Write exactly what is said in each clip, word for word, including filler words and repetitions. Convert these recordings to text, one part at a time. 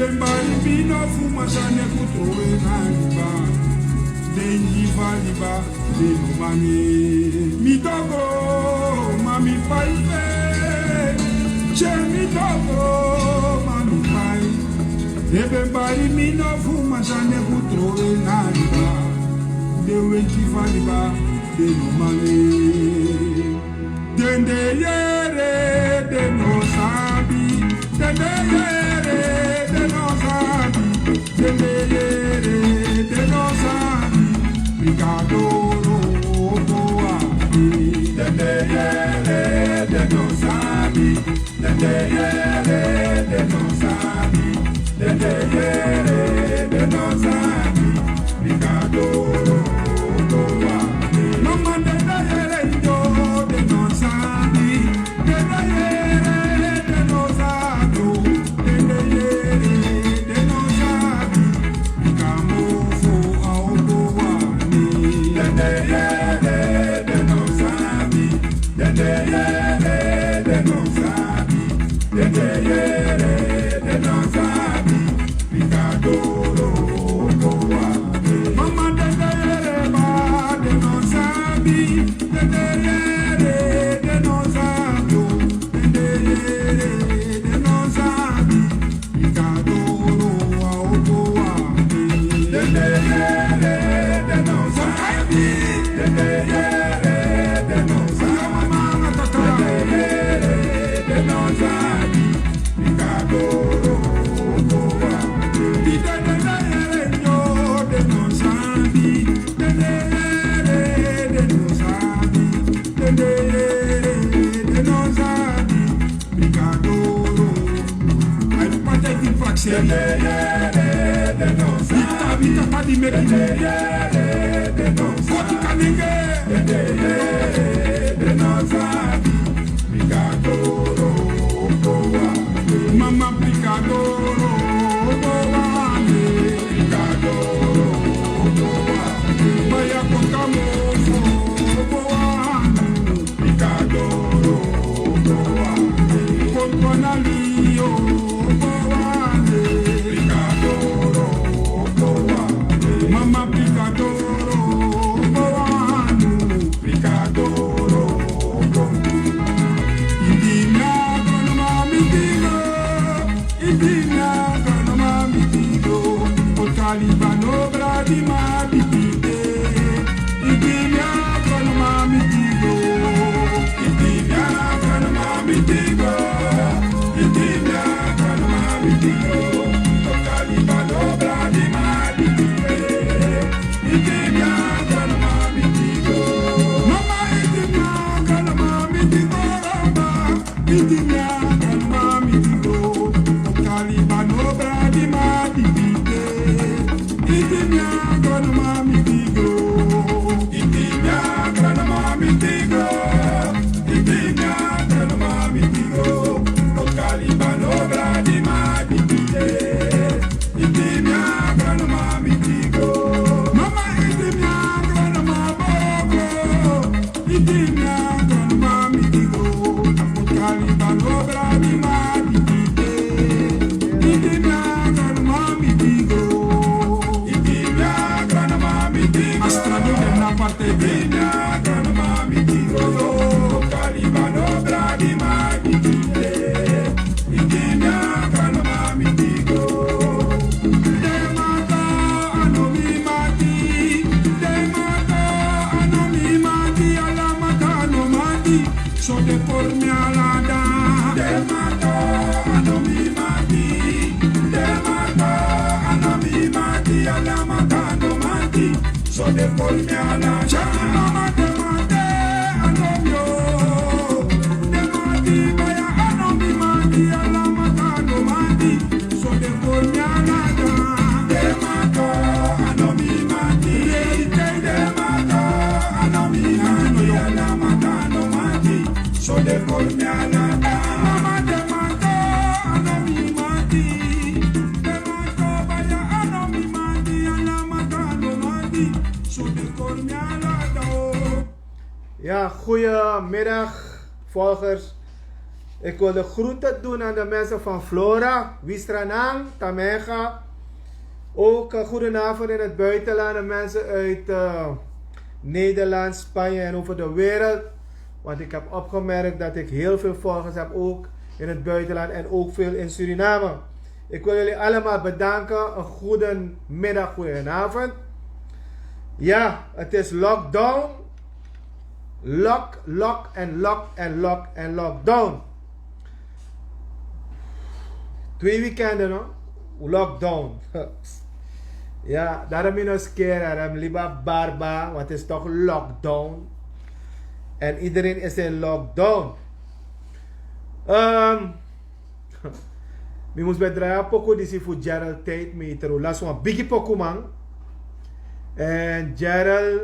Bari mi no fu masane fu trowe na liba. Den gi fa liba, den no mani. Mi dogo, ma mi pai fe. Che mi dogo, ma mi pai. Ebe bari mi no fu masane fu trowe na liba. Den we gi fa liba, den no mani. Den de yere, den no sabi. Den de yere, den no sabi. Den de yere, den no sabi. Picadoro, opo a mi. Den de yere, den no sabi. Den de yere, den no sabi. Den de yere, den no sabi. Picadoro, opo a mi. Mama, den de yere, yo, den no sabi. Den de yere, den no sabi. Den de yere, den no sabi. Picadoro, opo a mi. Den de yere, den no sabi. Den de yere, den no sabi. Den de yere, den no sabi. Picadoro, opo a mi. Mama, den de yere, ba, den no sabi. Den de yere, den no sabi. Den de yere, den no sabi. Picadoro, opo a mi. Den de yere, den no sabi. Den de yere, den no sabi. Den de yere, den no sabi. Picadoro, opo a mi. Den de yere, yo, den no sabi. Den de yere, den no sabi. Den de yere, den no sabi. Picadoro. Ai pata di prakseri. Bita, bita, tadi meki. Koti kanenge. Mama picadoro, opo a mi. Baya kota mofo, opo a mi. Picadoro, opo a mi. Konto na liyo, opo a mi. Picadoro, opo a mi. Mama picadoro, opo a mi. Picadoro, opo a mi. Indi mi a granmama mi digo. Indi mi a granmama mi digo. O taliba no bradi ma bibite. Indi mi a granmama mi digo. Indi mi a granmama mi digo. Indi mi a granmama mi digo. O taliba no bradi ma bibite. Indi mi a granmama mi digo. Mama, indi mi a granmama mi digo. Indi mi a granmama mi digo. O taliba no bradi ma bibite. Indi mi a granmama mi digo. Indi mi a granmama mi digo. Indi mi a granmama mi digo. O taliba no bradi ma bibite. Indi mi a granmama mi digo. Mama, indi mi a granmama boko. Indi mi a granmama mi digo. O taliba no bradi ma bibite. Indi mi a granmama mi digo. Indi mi a granmama mi digo. Astra do na parte. Indi mi a granmama mi digo. O taliba no bradi ma bibite. Indi mi a granmama mi digo. Den mata a no mi mati. Den mata a no mi mati. Ala mata no mati. So den kori mi ala dan. Den mata a no mi mati. Den mata a no mi mati. Ala mata no mati. So den kori mi ala dan. Mama, den mata a no mi o. Den mati baya a no mi mati. Ala mata no mati. So den kori mi ala dan. Den mata a no mi mati. Den mata a no mi mati. Ala mata no mati. So den kori mi ala dan. Mama, den mata a no mi mati. Den mata baya a no mi mati. Ala mata no mati. So den kori mi ala dan o. Ja, goedemiddag, volgers. Ik wil de groeten doen aan de mensen van Flora, Wisranang, Tamega. Ook uh, goedenavond in het buitenland, de mensen uit uh, Nederland, Spanje en over de wereld. Want ik heb opgemerkt dat ik heel veel volgers heb, ook in het buitenland en ook veel in Suriname. Ik wil jullie allemaal bedanken. Een goede middag, goedenavond. Ja, het is lockdown. Lock, lock en lock en lock en lockdown. Twee weekenden, no? Lockdown. Ja, daarom in ons keer, daarom liba barba, want het is toch lockdown. En iedereen is in lockdown. Ehm, Mi mus ben drai a poku disi fu Gerald Tijdmeter. Un lasi wan bigi poku man. En Gerald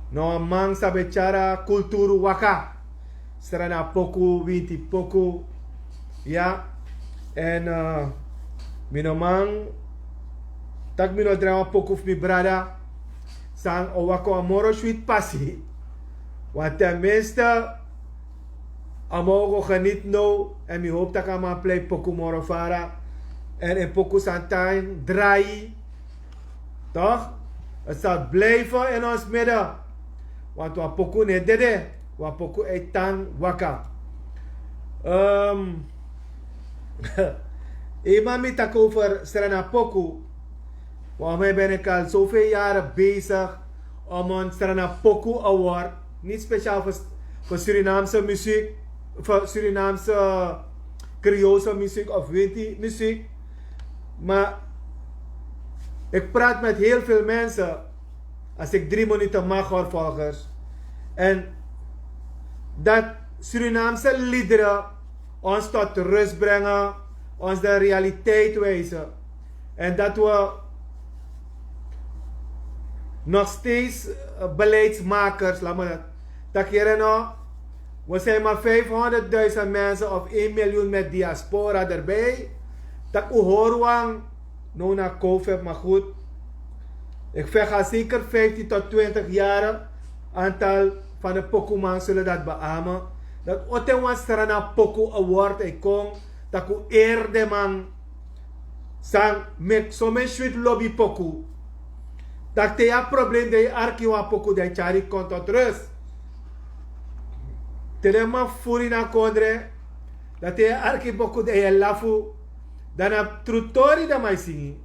na wan man san ben tyari a kulturu waka. Srana poku, winti poku. Ya. En uh, mi no man tak' mi no drai wan poku fu mi brada. San o waka wan moro switi pasi. Want ten minste a man o go geniet now. En mi hoop tak' a man plei poku moro fara. En en poku san tan drai. Toch? Het zal blijven in ons midden. Want wan poku no e dede. Wan poku e tan waka. Ehm, Eenmaal mi taki over Srana Poku. Want wij ben ik al zoveel jaren bezig om een Srana Poku Award. Niet speciaal voor, voor Surinaamse muziek, voor Surinaamse Creoolse muziek of Winti muziek. Maar ik praat met heel veel mensen. Als ik drie minuten mag hoor, volgers. En dat Surinaamse liederen ons tot rust brengen, ons de realiteit wijzen. En dat we nog steeds eh, beleidsmakers, laat me dat, dat hier en nou, we zijn maar vijfhonderdduizend mensen of één miljoen met diaspora erbij. Dat Oerwang, nou na COVID, maar goed. Ik vecht al zeker vijftien tot twintig jaren. Aantal van de pokoeman zullen dat beamen. Dat ote wan Srana Poku Award e kon. Taku eerde man. San mek so men swit lobi poku. Tak' te yu a problem de yu arki wan poku de tyari kon tot rust. Te den man furu ini a kondre. Dan te yu arki poku de yu e lafu. Dan na tru tori den man e singi.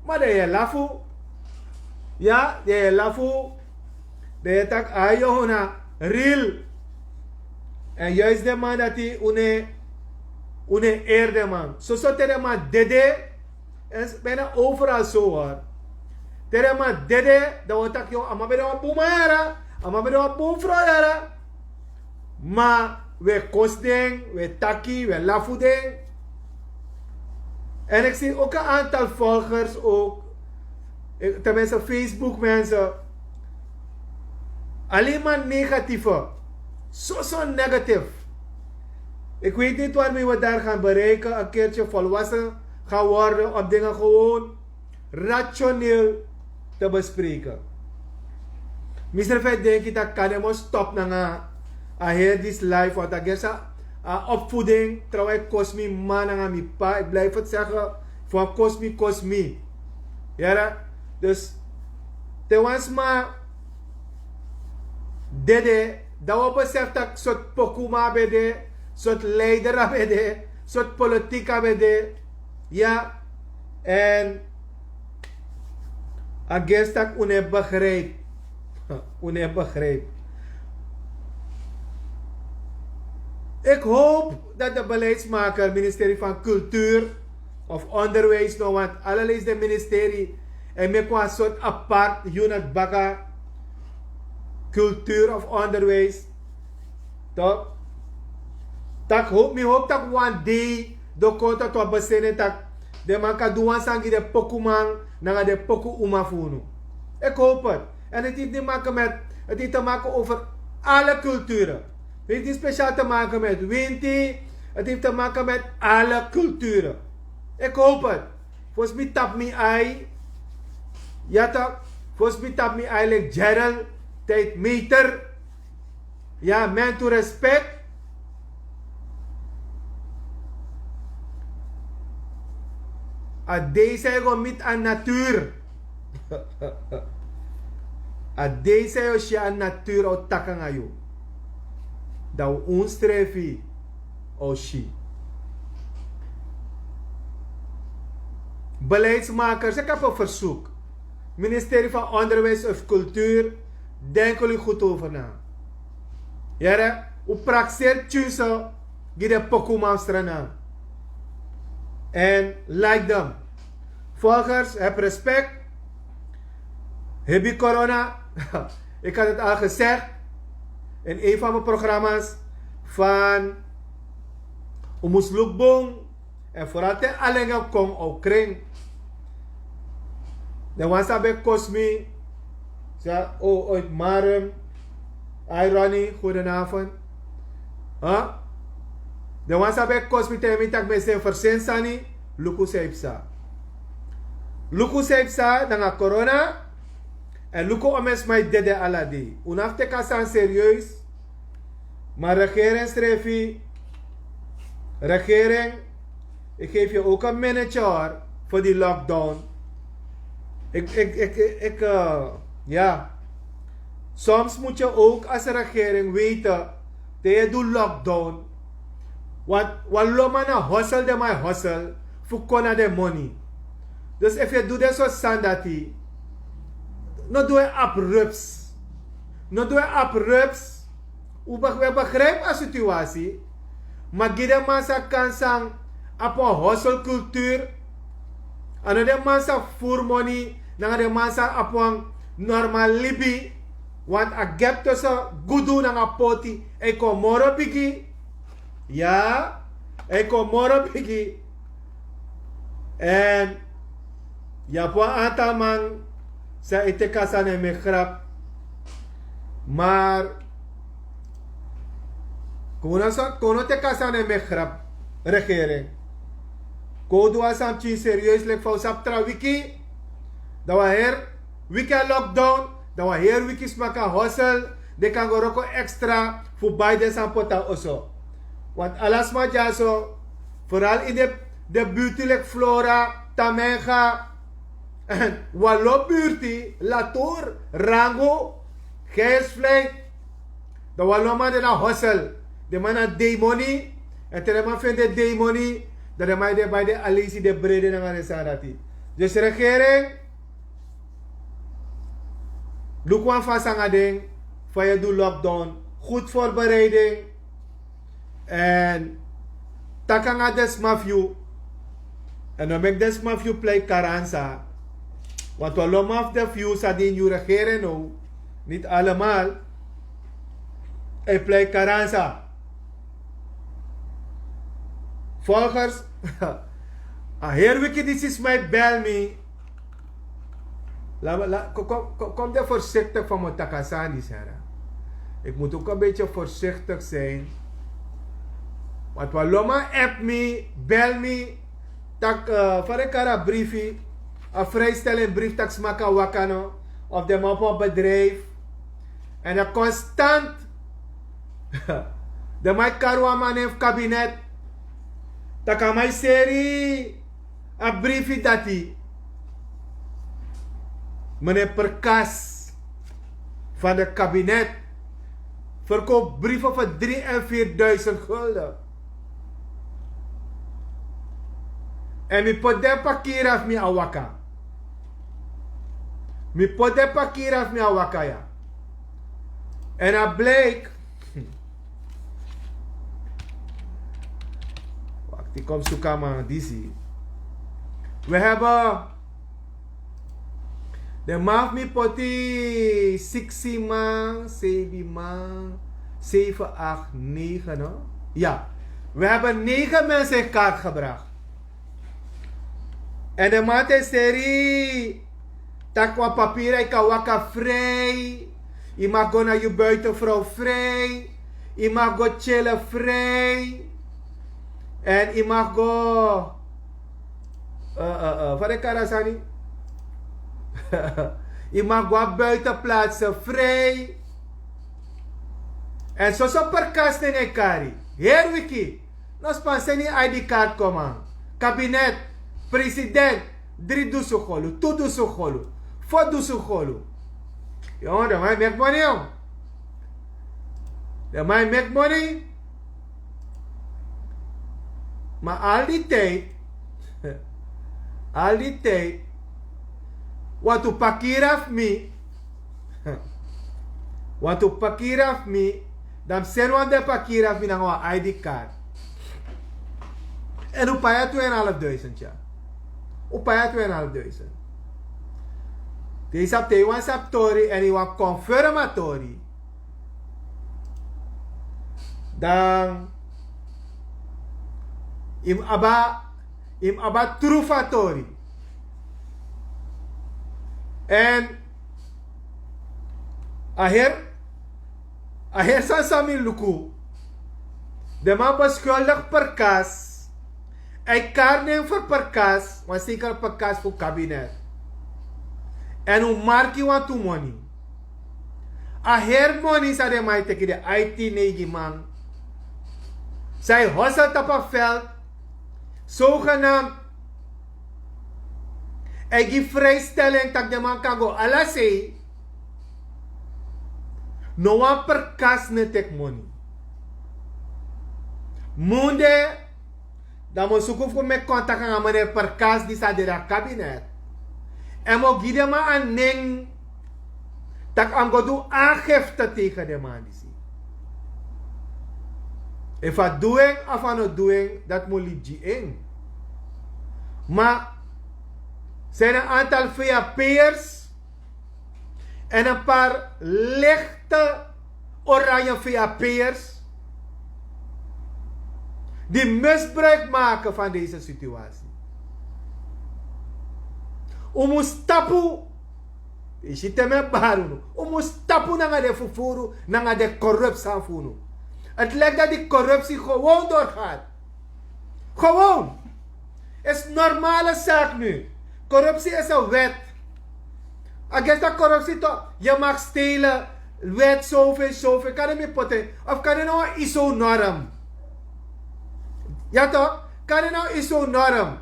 Ma den yu e lafu. Ya, den yu e lafu. Den yu e taki ayo na real. Èn yuis den man dati un no e, un no e eerde man. Soso te den man dede. Èn bijna overal so hori. Te den man dede, dan wi o taki a man ben de wan bun man yara. A man ben de wan bun frow yara. Ma wi e kosi den, wi e taki, wi e lafu den. En ik zie ook een aantal volgers ook. Tenminste Facebook mensen. Alleen maar negatieve. Zo zo negatief. Ik weet niet waarmee we daar gaan bereiken. Een keertje volwassen gaan worden om dingen gewoon rationeel te bespreken. Mister Feit denk ik dat kan helemaal stop nanga a heer dis life want a gersa a opvoeding trouwens kost mi ma nanga mi pa ik blijf het zeggen voor kost mi kost mi. Yara, dus te wan sma dede dan wi besef dat sort pokuma ben de, sort leider ben de, sort politika ben de. Ya. En a gersi tak' un no e begrijp. Un no e begrijp. Ik hoop dat de beleidsmaker ministerie van cultuur of onderwijs no want allerleis de ministerie en meki wan sort apart unit baka cultuur of onderwijs. Toch? Tak' hoop mi hoop tak' wan dei den o kon tatu a beseni tak' den man kan du wan sani gi den pokuman nanga den poku uma fu unu. Ik hoop het. En het heeft te maken met het heeft te maken over alle culturen. Het heeft niet speciaal te maken met winti. Het heeft te maken met alle culturen. Ik hoop het. Fosi mi tapu mi ai. Ya tak', fosi mi tapu mi ai leki Gerald, tijdmeter. Ya man tu respect. A dei san yu go miti a natuur. A dei san yu o si a natuur o taki nanga yu. Dan un strefi o si. Beleidsmakers, ik heb een verzoek. Ministerie van Onderwijs of Cultuur, denk er goed over na. Yere, un prakseri tyunso gi den pokuman strana. En like dem. Volgers, heb respect. Hebi corona. Ik had het al gezegd in een van mijn programma's van Omuslukbong. En vooral te alenge kon o kring. De wan sabi kosi mi. Sa o uit Marum. Irony, goedenavond. Huh? De wan sabi kosi mi te mi tak mi sen versin sani. Luku seipsa. Luku seipsa nanga corona. En luku omes mai dede aladi. Unaf te kasan serieus. Maar regering strefi. Regering, ik geef je ook een manager voor die lockdown. Ik, ik, ik, ik, eh, ja. Soms moet je ook als regering weten dat je doet lockdown. Want wat loma na hostel de mai hostel voor kona de money. Dus if je doet dit soort sandati, no doe je abrupt. No doe je abrupt. We begrijpen a situatie. Maar gi den man sa kan san op een hostelcultuur. En den man sa voer money, nanga den man sa op een normaal libi. Want a gap tussen gudu nanga poti, e kon moro bigi. Ja, e kon moro bigi. En ya fu a aantal man sa e teki a sani en meki grap. Maar kon un no teki a sani en meki grap. Regering, kon un du wan sani pikin serieus leki fa un sabi tra wiki. Dan wan heri wiki a lockdown. Dan wan heri wiki sma kan hostel. Den kan go wroko extra fu bai den sani poti na oso. Want ala sma dyaso, vooral ini den burti leki Flora, Tamenga, en wan lo burti, Latour, Rango, Geirsvlei. Dan wan lo man de na hostel. Den man na dei money. En te den man feni den dei money, dan den man e de bai den alisi, den brede nanga den sani dati. Dus regering, luku wan fasi nanga den, fa yu e du lockdown. Goed voorbereiding. En taki nanga den sma fu yu. En no meki den sma fu yu plei karansa. Want wan lo man fu den fu yu sa dini yu regering now. Niet allemaal. E plei karansa. Volgers, a heri wiki disi sma e bel mi. Laat me, laat, kom, kom, kom, kom de voorzichtig van mijn takasani, Sarah. Ik moet ook een beetje voorzichtig zijn. Want wan lo man app mi, bel mi. Tak, eh, fa den kari a briefi. A vrijstelling brief tak sma kan waka no. Of den man fu a bedrijf. En a constant. Den man e kari wan man nen fu kabinet. Tak' a man e seri a briefi dati. Meneer Perkas van de kabinet verkoopt brieven voor drie en vierduizend gulden. En mi poti den pakira fu mi a waka. Mi poti den pakira fu mi a waka ya. En a blijk. Wakti, kom suka man disi. We hebben de man fu mi poti siksi man, sebi man, zeven, acht, negen, no? Ja, we hebben negen mensen in kaart gebracht. En de man e seri tak' wan papira, yu kan waka vrij. Yu mag go na yu buitenvrouw vrij. Yu mag go chillen vrij. En yu mag go, eh, eh, eh, fa den kari a sani. Yu mag go a buitenplaatsen vrij. En soso Perkas nen e kari. Heri wiki. No span, seni yu I D kaart kon man. Kabinet. President, dri dusun golu, tu dusun golu, fo dusun golu. Yon, dan man e meki moni, yon. Dan man e meki moni. Ma al di tij, al di tij, wantu pakira fu mi, wantu pakira fu mi, dan mi seni wan de pakira fu mi nanga wan I D card. En un paya twee en half duizend, ya. Un paya twee en half duizend. Te yu sabi, te yu wan sabi tori en yu wan confirmatori, dan yu mus abi, yu mus abi trufatori. En a heri, a heri sani san mi luku. Den man beskuldig Perkas. A e kari nen fu Perkas, wan sekere Perkas fu kabinet. En un marki wantu moni. A heri moni san den man e teki, den aiti neigi man san e hosel tapu a veld, zogenaamd, a e gi vrijstelling tak' den man kan go ala sei. No wan Perkas no e teki moni. Munde, dan mi o suku fu meki kontak nanga meneer Perkas di sa de na kabinet. En mi o gi den man a nen, tak' a mus go du aangifte tegen den man disi. Efu a du en of a no du en, dati mus libi gi en. Ma, zijn een aantal V H P'ers en een paar lichte oranje V H P'ers die misbruik maken van deze situatie. Un mus tapu, yu si, te mi e bari unu, un mus tapu nanga den fufuru, nanga den korupsi san fu unu. Het lijkt dat die corruptie gewoon doorgaat. Gewoon. Is normale zaak nu. Corruptie is een wet. A gesta corruptie toch? Je mag stelen. Wet zoveel, zoveel. Kan je niet potten? Of kan je nou een I S O-norm? Ja toch? Kan je nou I S O-norm?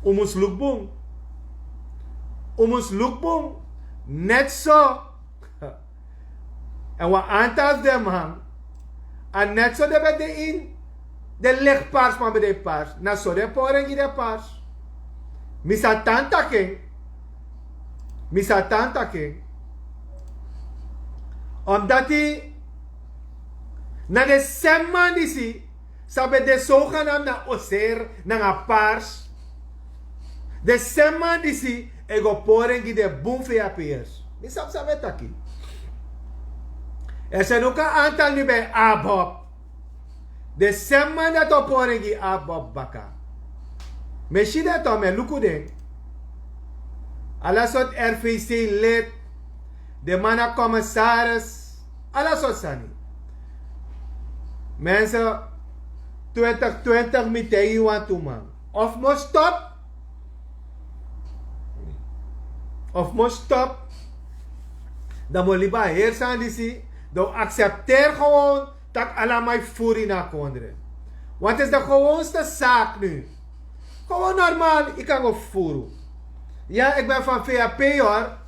Un mus luku bun. Un mus luku bun. Net so. En wan antal fu den man, a net so den ben de ini den legi pars, man ben de pars. Na so den pori en gi den pars. Mi sa tan taki en. Mi sa tan taki en. Omdati na den semi man disi san ben de zogenaamd na Oser nanga pars. Den semi man disi e go pori en gi den bun V H P'ers. Mi sabi san mi e taki. Er zijn ook een aantal nu bij ABOP. Den semi man dati o pori en gi ABOP baka. Mi e si den toch, mi e luku den. Ala sortu R V C-lid, den man na commissaris, ala sortu sani. Mensen, twintig twintig mi taigi wantu man. Of mi o stop, of mi o stop, dan mi o libi a heri sani disi, dan un accepteer gewoon tak' ala man e fufuru ini a kondre. Want het is de gewoonste zaak nu. Gewoon normaal, yu kan go fufuru. Ja, ik ben van V H P hoor.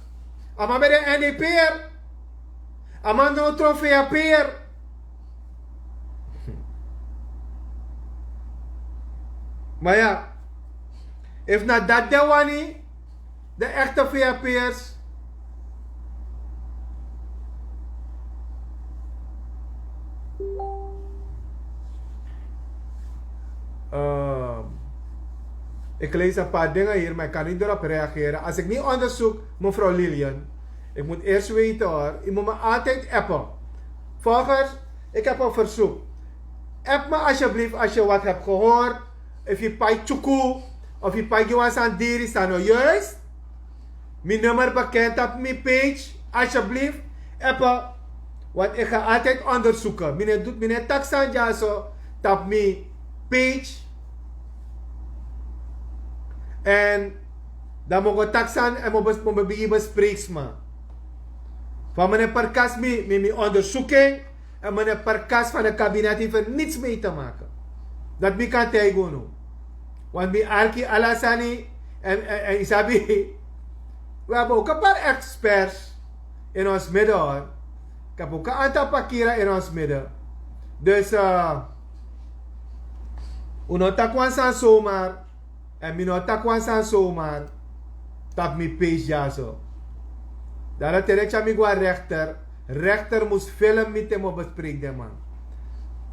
A man ben de N D P'er. A man no tron V H P'er. Maar ja, efu na dati den wani, de echte V H P'ers. Ehm, ik lees een paar dingen hier, maar ik kan niet erop reageren. Als ik niet onderzoek, mevrouw Lilian, ik moet eerst weten hoor. U moet me altijd appen. Volgers, ik heb een verzoek. App me alsjeblieft als je wat hebt gehoord. Efu yu pai tyuku, of yu pai gi wan sani diri san no juist. Mi nummer bekend tapu mi page, alsjeblieft. Appen, want ik ga altijd onderzoeken. Mi no e taki sani dyaso tapu mi page. En dan mi o go taki sani en mi o bes-, mi o bigin bespreek sma. Van meneer Perkas, mi mi mi ondersuking en meneer Perkas van de kabinet heeft er niets mee te maken. Dat mi kan tegen unu. Want mi arki alasani en en en isabi. We hebben ook een paar experts in ons midden, hoor. Ik heb ook een aantal pakira in ons midden. Dus uh, uno takwan san zomaar. En mi no taki wan sani zomaar tapu mi peesi dyaso. Dan a tere tyari mi go na rekter. Rekter mus film mi te mi o bespreek den man.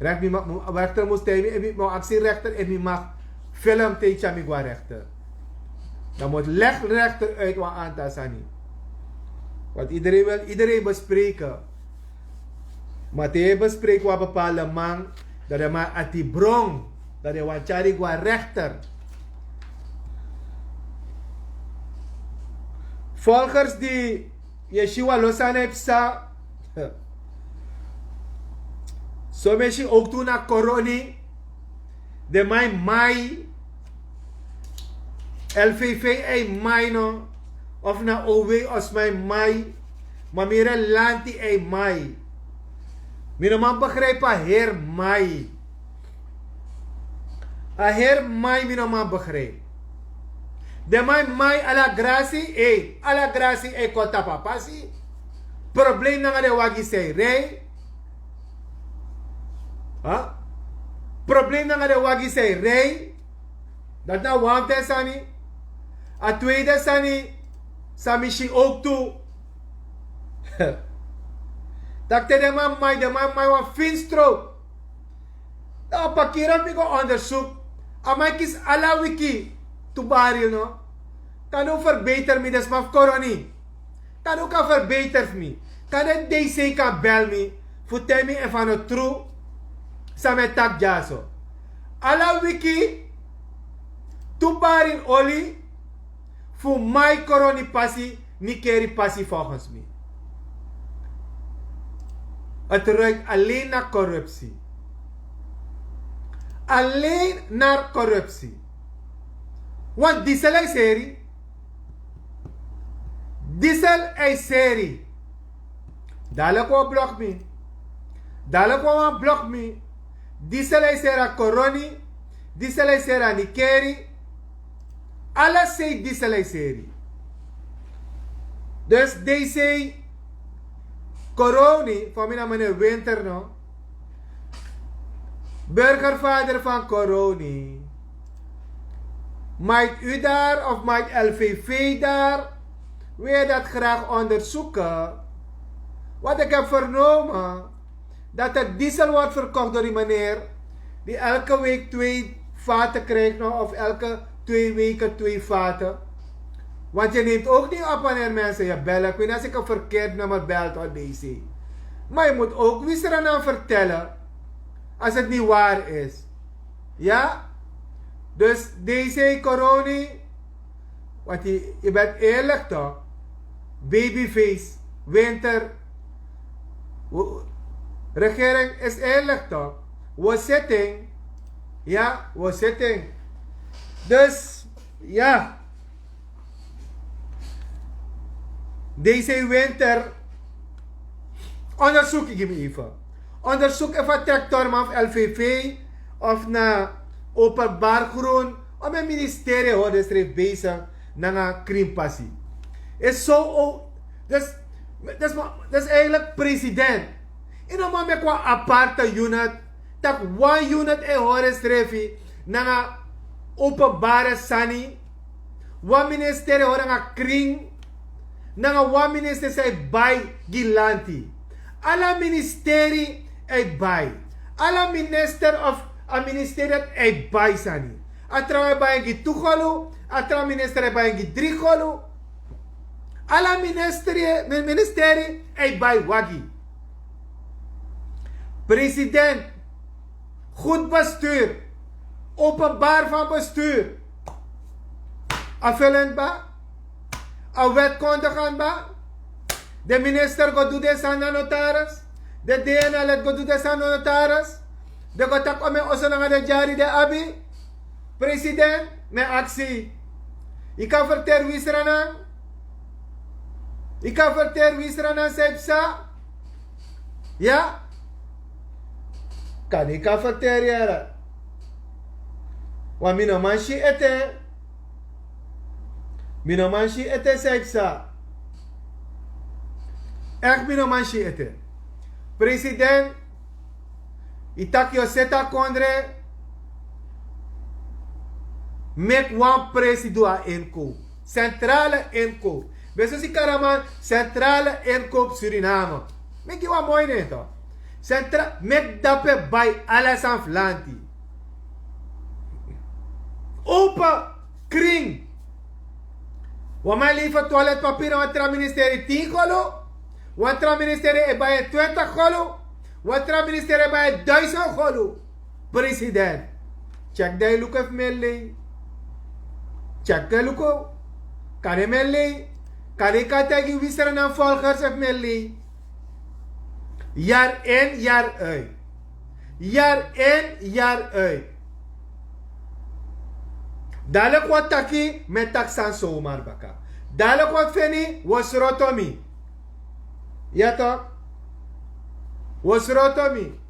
Rekter mus tyari mi efu mi o aksi rekter efu mi mag film te tyari mi go na rekter. Dan mus legi rekter uit wan aantal sani. Want iedereen wil iedereen bespreken. Ma te yu e bespreek wan bepaalde man, dan den man ati bron, dan den wani tyari go na rekter. Volgers di yu e si wan lo sani e psa. Somesi owktu na koroni. Den man e mai. Lvv e mai no. Of na owe of sma e mai. Ma mi yere lanti e mai. Mi no man begrijpi a heri mai. A heri mai mi no man begrijpi. Den man e mai ala grasi e ala grasi e kon tapu a pasi. Problem nanga den wagi san e rei. Problem nanga den wagi san e rei. Dati na wan fu den sani. A tweede sani san mi si owktu. Tak' te den man mai den man mai wan fini strowk. Dan a pakira fu mi go ondersuku. A man e kisi ala wiki tu baril no. Kan un ferbeter mi den sma fu koroni? Kan un kan ferbeter fu mi? Kan den dc kan bel mi fu taigi mi efu a no tru? San mi e taki dyaso ala wiki tu baril oli fu mai koroni pasi. Nikeri pasi volgens mi. Het ruikt alleen naar corruptie. Alleen naar corruptie. Want diesel e seri. Diesel e seri. Dalik wan blok mi. Dalik wan wan blok mi. Diesel e seri a koroni. Diesel e seri a nikeri. Ala sei diesel e seri. Dus dc koroni van mi na meneer winter no. Burgervader van koroni. Maait u daar of maait lvv daar? Wil je dat graag onderzoeken? Wat ik heb vernomen, dat er diesel wordt verkocht door die meneer die elke week twee vaten krijgt no, of elke twee weken twee vaten. Want je neemt ook niet op wanneer mensen je bellen. Ik weet niet als ik een verkeerd nummer bel tot dc. Maar je moet ook wisrana vertellen als het niet waar is. Ja. Dus dc koroni. Want je bent eerlijk toch? Babyface, winter. Regering is eerlijk toch? We zitting. Ja, we zitting. Dus ja. Deze winter onderzoek ik hem even. Onderzoek even tractorman of lvv of na openbaar groen. Om een ministerie hoor de schrijf bezig na een krimpassie. Is zo ook. Dus dat is eigenlijk president. In een moment qua aparte unit. Dat one unit in hoor schrijf nanga openbare sani. Wan ministeri hori nanga kring. Nanga wan ministeri san e bai gi lanti. Ala ministeri e bai. Ala minister of a ministeri dati e bai sani. A trawan e bai en gi tu golu. A trawan ministeri e bai en gi dri golu. Ala ministeri e bai wagi. President. Goed bestuur. Openbaar van bestuur. A felent ba. A wetkondigan ba. De minister go du de sani na notaris. De dna let go du de sani na notaris. De go taki ome oso nanga de dyari de abi. President, mi aksi. Yu kan ferteri wisrana. Yu kan ferteri wisra nan san yu psa? Ya. Kan yu kan ferteri yere. Wan mi no man si ete. Mi no man si ete san yu psa. Ekti mi no man si ete. President, yu taki yu o seti a kondre. Meki wan presi du a inkow. Sentrale inkow. Beso si karaman sentrale inkow suriname. Meki wan moi neto. Sentra meki dape bai ala san flanti. Open kring. Wan man lever toilet papira wan tra ministeri tin golo. Wan tra ministeri e bai en twintig golo. Wan tra ministeri e bai en duizend golo. President, check dan yu luku efu mi e lei. Check dan yu luku. Kan den mi e lei? Kan den kan taigi wisra nan volgers efu mi e lei? Yar in yar uit. Yar in yar uit. Dalik wan taki mi e taki sani somar baka. Dalik wan feni wan sroto mi. Ya tok. Wan sroto mi.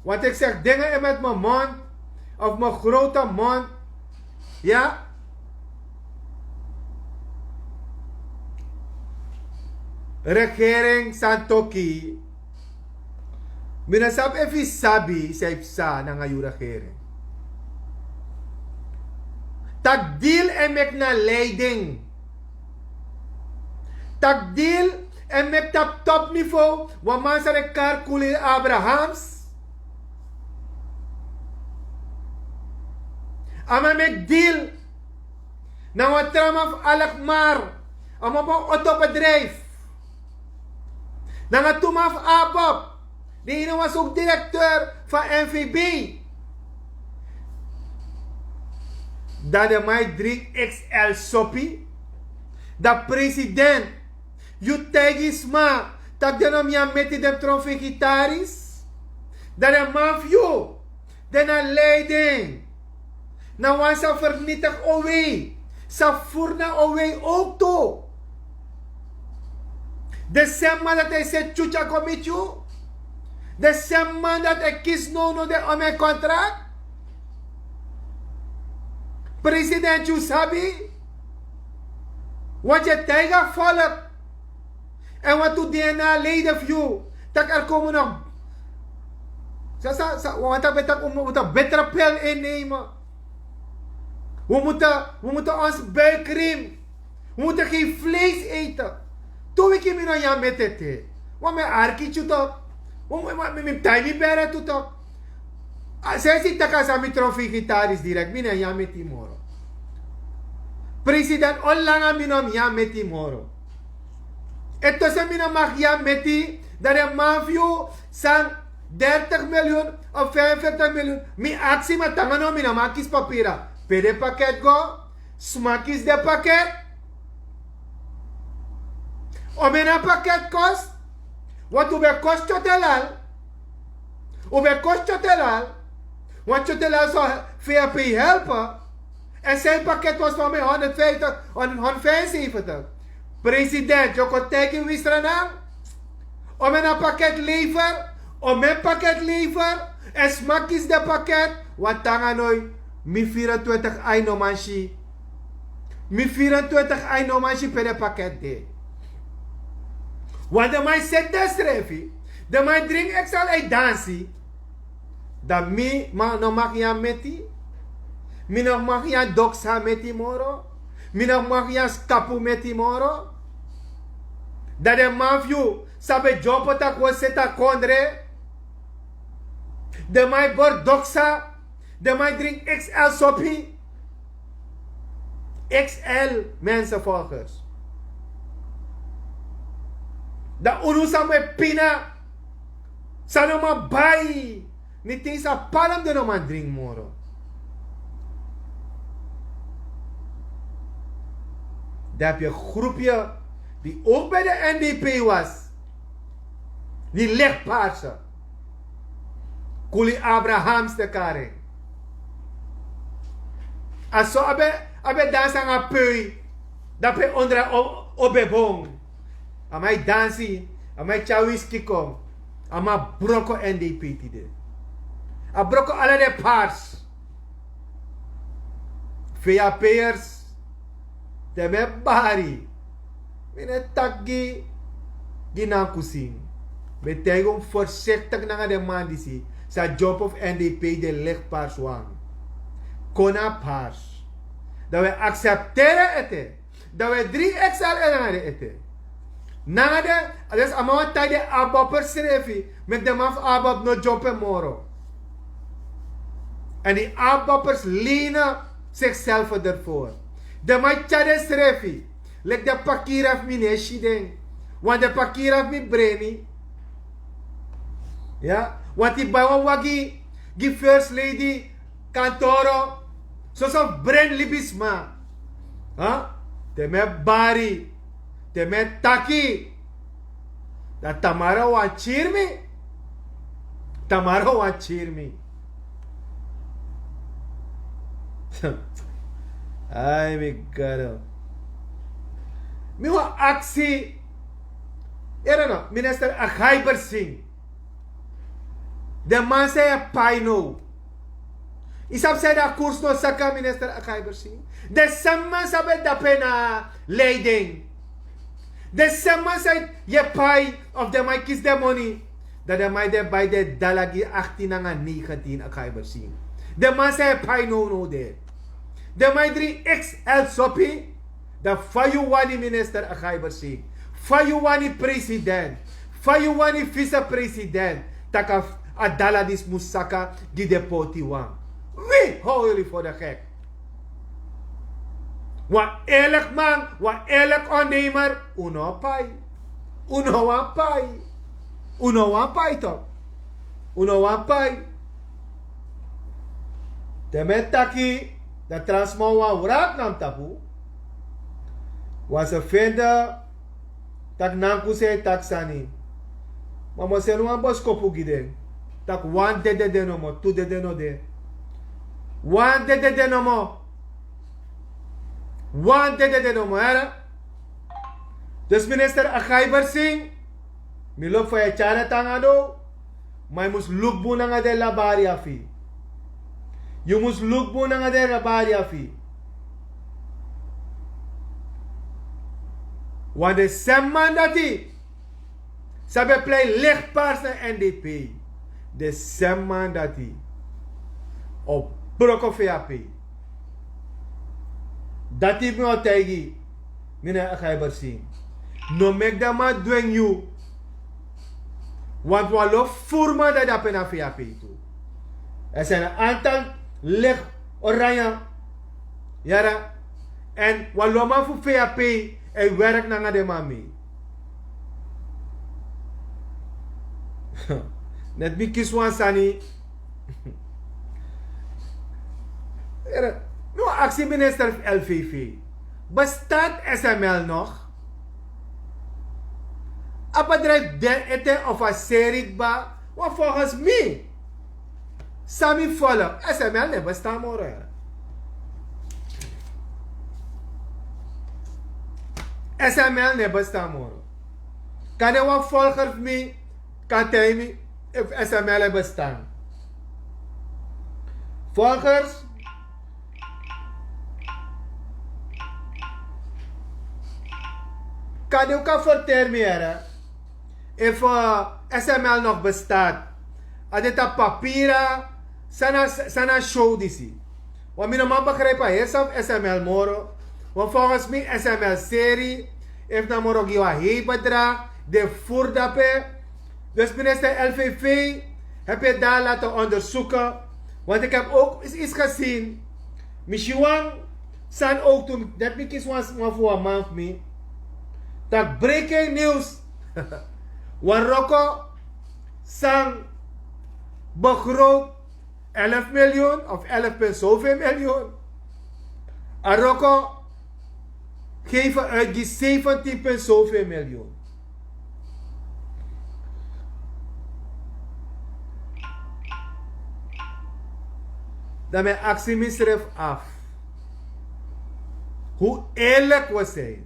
Want ik zeg dingen in met mijn mond of mijn grote mond. Ya. Regering santoki. Mi no sabi efu yu sabi san yu psa nanga yu regering. Tak dil en meki na leiding. Tak dil en meki tapu top nivo. Wan man san de kari kuli abrahams. A man meki dil na wan tra man fu alekmar. A man fu wan otobedrijfu nanga tu man fu abob. Di ini wan suk direkteur fu a n v b. Dan den man e dringi xl sopi. Dan president, yu taigi sma tak' den no mi a meti den tron vegetaris. Dan den man fu yu den na leiding. Na wan sa fernitig owei sa furu na owei owtu. Den sen man dati e seti tyutya go miti yu. Den sen man dati e kisi nownow den omen kontrak. President yu sabi. Wantu yu e taigi a folk. Èn wantu dna leden fu yu tak' er komo no. Sa sa sa wantu a ben tak' un mutu a betre pil innemen. We mutu we mutu ons buik riem. We mutu gen vlees eten. Tu wiki mi no nyan meti ete. Wan mi arki tu tok. Wan mi mi mi tai mi bere tu tok. Sensi tak' a sa mi tron vegetaris direkt mi no nyan meti moro. President on langa mi no mi nyan meti moro. Eto se mi no maki ya meti dan den man fu yu san dertig miljoen of vijfenveertig miljoen. Mi aksi ma tanga no mi no man kisi papira pe den paket go. Sma kisi den paket. Omen na paket kosi. Wantu un ben kosi tyotelal. Un ben kosi tyotelal. Wan tyotelal so vap helpe. Èn san yu paket was fan mi honderdvijftig honderdvijfenzeventig. President yu o kon taigi wisra nan. Omen na paket lever. Omen paket lever. Èn sma kisi den paket. Wan tanga noi. Mi vierentwintig ai no man si. Mi vierentwintig ai no man si pe den paket de. Wan den man e seti den srefi. Den man e dringi eksel ai dansi. Dan mi no maki nyan meti. Mi no maki nyan doksa meti moro. Mi no maki nyan skapu meti moro. Dan den man fu yu san ben dyompo tak' wi o seti a kondre. Den man e bori doksa. Den man e dringi xl sopi. Xl mensenvolgers. Dan unu san mu e pina. San no man bai. Ni tin sa palm den no man dringi moro. Dan abi e grupye di ouk ben de n d p was. Di legparse kuli abrahams de kari. A so a ben a ben dansi nanga pei. Dape ondra o ben bon. A man e dansi, a man e tyari wiski kon. A man broko N D P tide. A broko ala den pars. Vapers. Te mi e bari, mi no e taki gi, gi nankusin. Mi e taigi un forsiktik nanga den man disi. Sa dyompo fu N D P de lik pars wan. Kon na pars. Dan wi e aksepteri en ete. Dan wi e dringi X L en nanga den ete. Nanga den, dus a man wani taigi den ABOPers srefi, meki den man fu ABOP no dyompo en moro. En die ABOPers lenen zichzelf ervoor. Den man e tyari den srefi. Leki den pakira fu mi no e si den. Want den pakira fu mi breni. Ya, want yu bai wan wagi gi first lady kantoro, soso fu breni libisma. Ha? Te mi e bari, te mi e taki, dan tamara wani kiri mi. Tamara wani kiri mi. Ai, mi gado. Mi wani aksi. Ere no, minister Akhai Bersing. Den man san yu e pai now. Yu sabi san yu, dan a kurs no saka, minister Akhai Bersing. Den same man san ben de dape na leiding. Den same man san yu e pai, of den man e kisi den moni. Dan den man e de bai den dala gi achttien nanga negentien, Akhai Bersing. Den man san yu e pai now, now de. Den man e dringi X L sopi. Dan fa yu wani minister Akhai Bersing? Fa yu wani president? Fa yu wani vicepresident? Taki a dala disi mus saka gi den poti wan. Wie hou jullie voor de gek? Wan eerlijk man, wan eerlijk ondernemer, un no pai. Un no wani pai. Un no wani pai toch. Un no wani pai. Te mi e taki, dan tra sma wani wraki na mi tapu. Want ze vinden taki nankusin e taki sani. Ma mi o seni wan boskopu gi den. Taki wan dede de nomo, tu dede no de. Wan dede de nomo. Wan dede de nomo, here. Dus minister Akhai Bersing, mi lobi fa yu e tyari a tanga now. Ma yu mus luku bun nanga den labari ya fu yu. Yu mus luku bun nanga den labari ya fu yu. Want den same man dati san ben plei lik pars na N D P, den same man dati o broko vap. Dati mi o taigi, minister Akhai Bersing. No meki den man dwingi yu. Want wan lo fu furu man dati de dape na vap tu. Er zijn een aantal licht oranje. Yara. En wan lo man fu vap e werk nanga den man mee. Net mi kisi wan sani. Here, mi wani aksi minister fu L V V. Bestaat S M L nog? A bedrijf de ete of a serie kba? Want volgens mi, san mi follow, S M L no e bestaan moro, here. S M L no e bestaan moro. Kan den wan volger fu mi kan taigi mi efu S M L e bestaan? Volgers, kan den kan verteri mi, here, efu, eh, S M L nog bestaat? A de tapu papira, san na, san na show disi. Want mi no man begrijp a heri sani fu S M L moro. Want volgens mi S M L serie, efu na moro gi wan hei bedrag, den furu dape. Dus minister L V V, heb je daar laten onderzoeken? Want ik heb ook eens iets gezien. Mi si wan sani ook tu, dati mi kisi wan, wan fu wan man fu mi. Taki breaking news. Wan wroko san begroot elf miljoen of elf punt zoveel miljoen. A wroko geven uit die zeventien punt zoveel miljoen. Dan mi e aksi misrefi afu. Hoe eerlijk we zijn.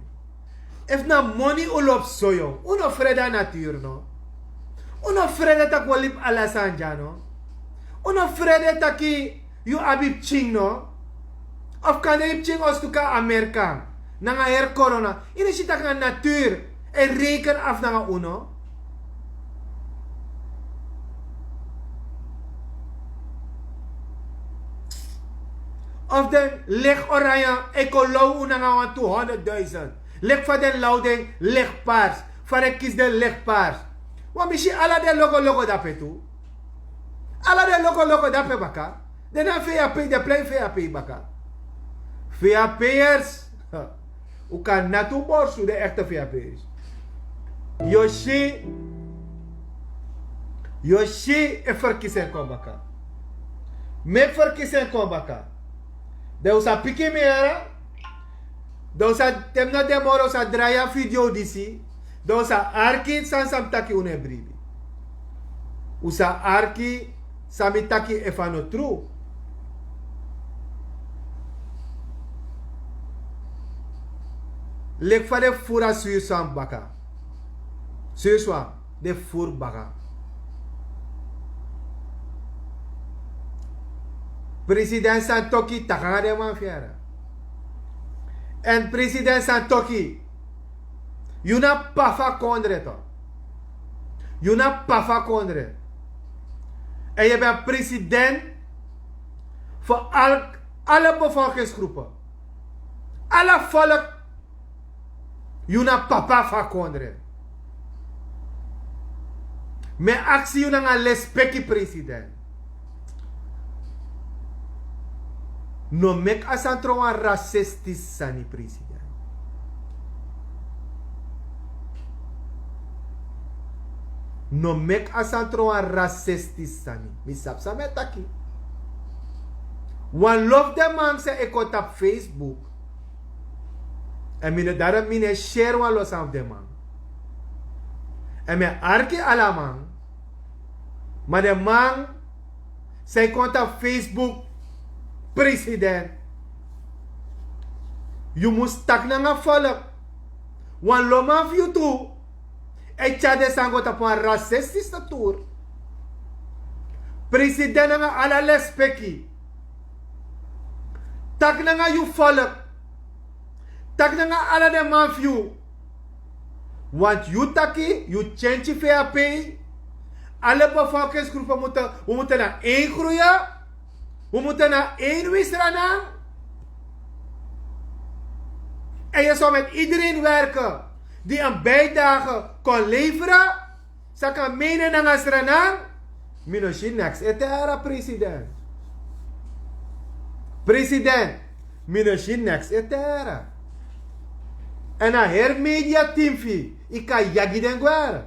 Efu na moni un lobi soyo, un no frede a naturu no? Un no frede taki un o libi ala sani dya no? Un no frede taki yu abi pikin no? Of kande yu pikin o stuka amerika nanga heri korona, yu no si taki na naturu e reken afu nanga un no? Of den legi oranje e kon low un nanga wan tu honderdduisend, leki fa den law den legi pars, fa den kisi den legi pars. Wan mi si ala den loko loko dape tu. Ala den loko loko dape baka. Den na vap, den plei vap baka. Vapers. Un kan nati un borsu, den ekte vapers. Yu o si, yu o si, e ferkisi en kon baka. Meki ferkisi en kon baka. Dan un sa piki mi yara. Dan un sa, te mi no de moro, un sa drai a video disi. Dan un sa arki san san mi taki, un no e bribi. Un sa arki san mi taki, efu a no tru. Leki fa den furu a surswam baka. Surswam den furu baka. President Santoki, taki nanga den man fu yara. Èn President Santoki, yu na p'pa fu a kondre to. Yu na p'pa fu a kondre. Èn yu ben president fu al, ala bevolkingsgroepen. Ala volk. Yu na p'pa fu a kondre. Mi e aksi yu nanga lespeki, president. No meki a sani tron wan rasistis sani, president. No meki a sani tron wan rasistis sani. Mi sabi san mi e taki. Wan lo fu den man san e kon tapu Facebook. Èn mi no, dati mi no e share wan lo sani fu den man. Èn mi e arki ala man. Ma den man san e kon tapu Facebook, president, yu mus taki nanga volk. Wan lo man fu yu tu e tyari den sani go tapu wan rasistische tour. President, nanga ala lespeki, taki nanga yu volk. Taki nanga ala den man fu yu. Want yu taki yu tyentyi vap. Alle bevolkingsgroepen moeten, we moeten naar één groeien. We moeten naar één Wi-Sranan. En je zou met iedereen werken die een bijdrage kon leveren. San kan mene nanga Sranan. Mi no si neks e tera, president. President, mi no si neks e tera. Èn a heri media team fu yu, yu kan yagi den gwe.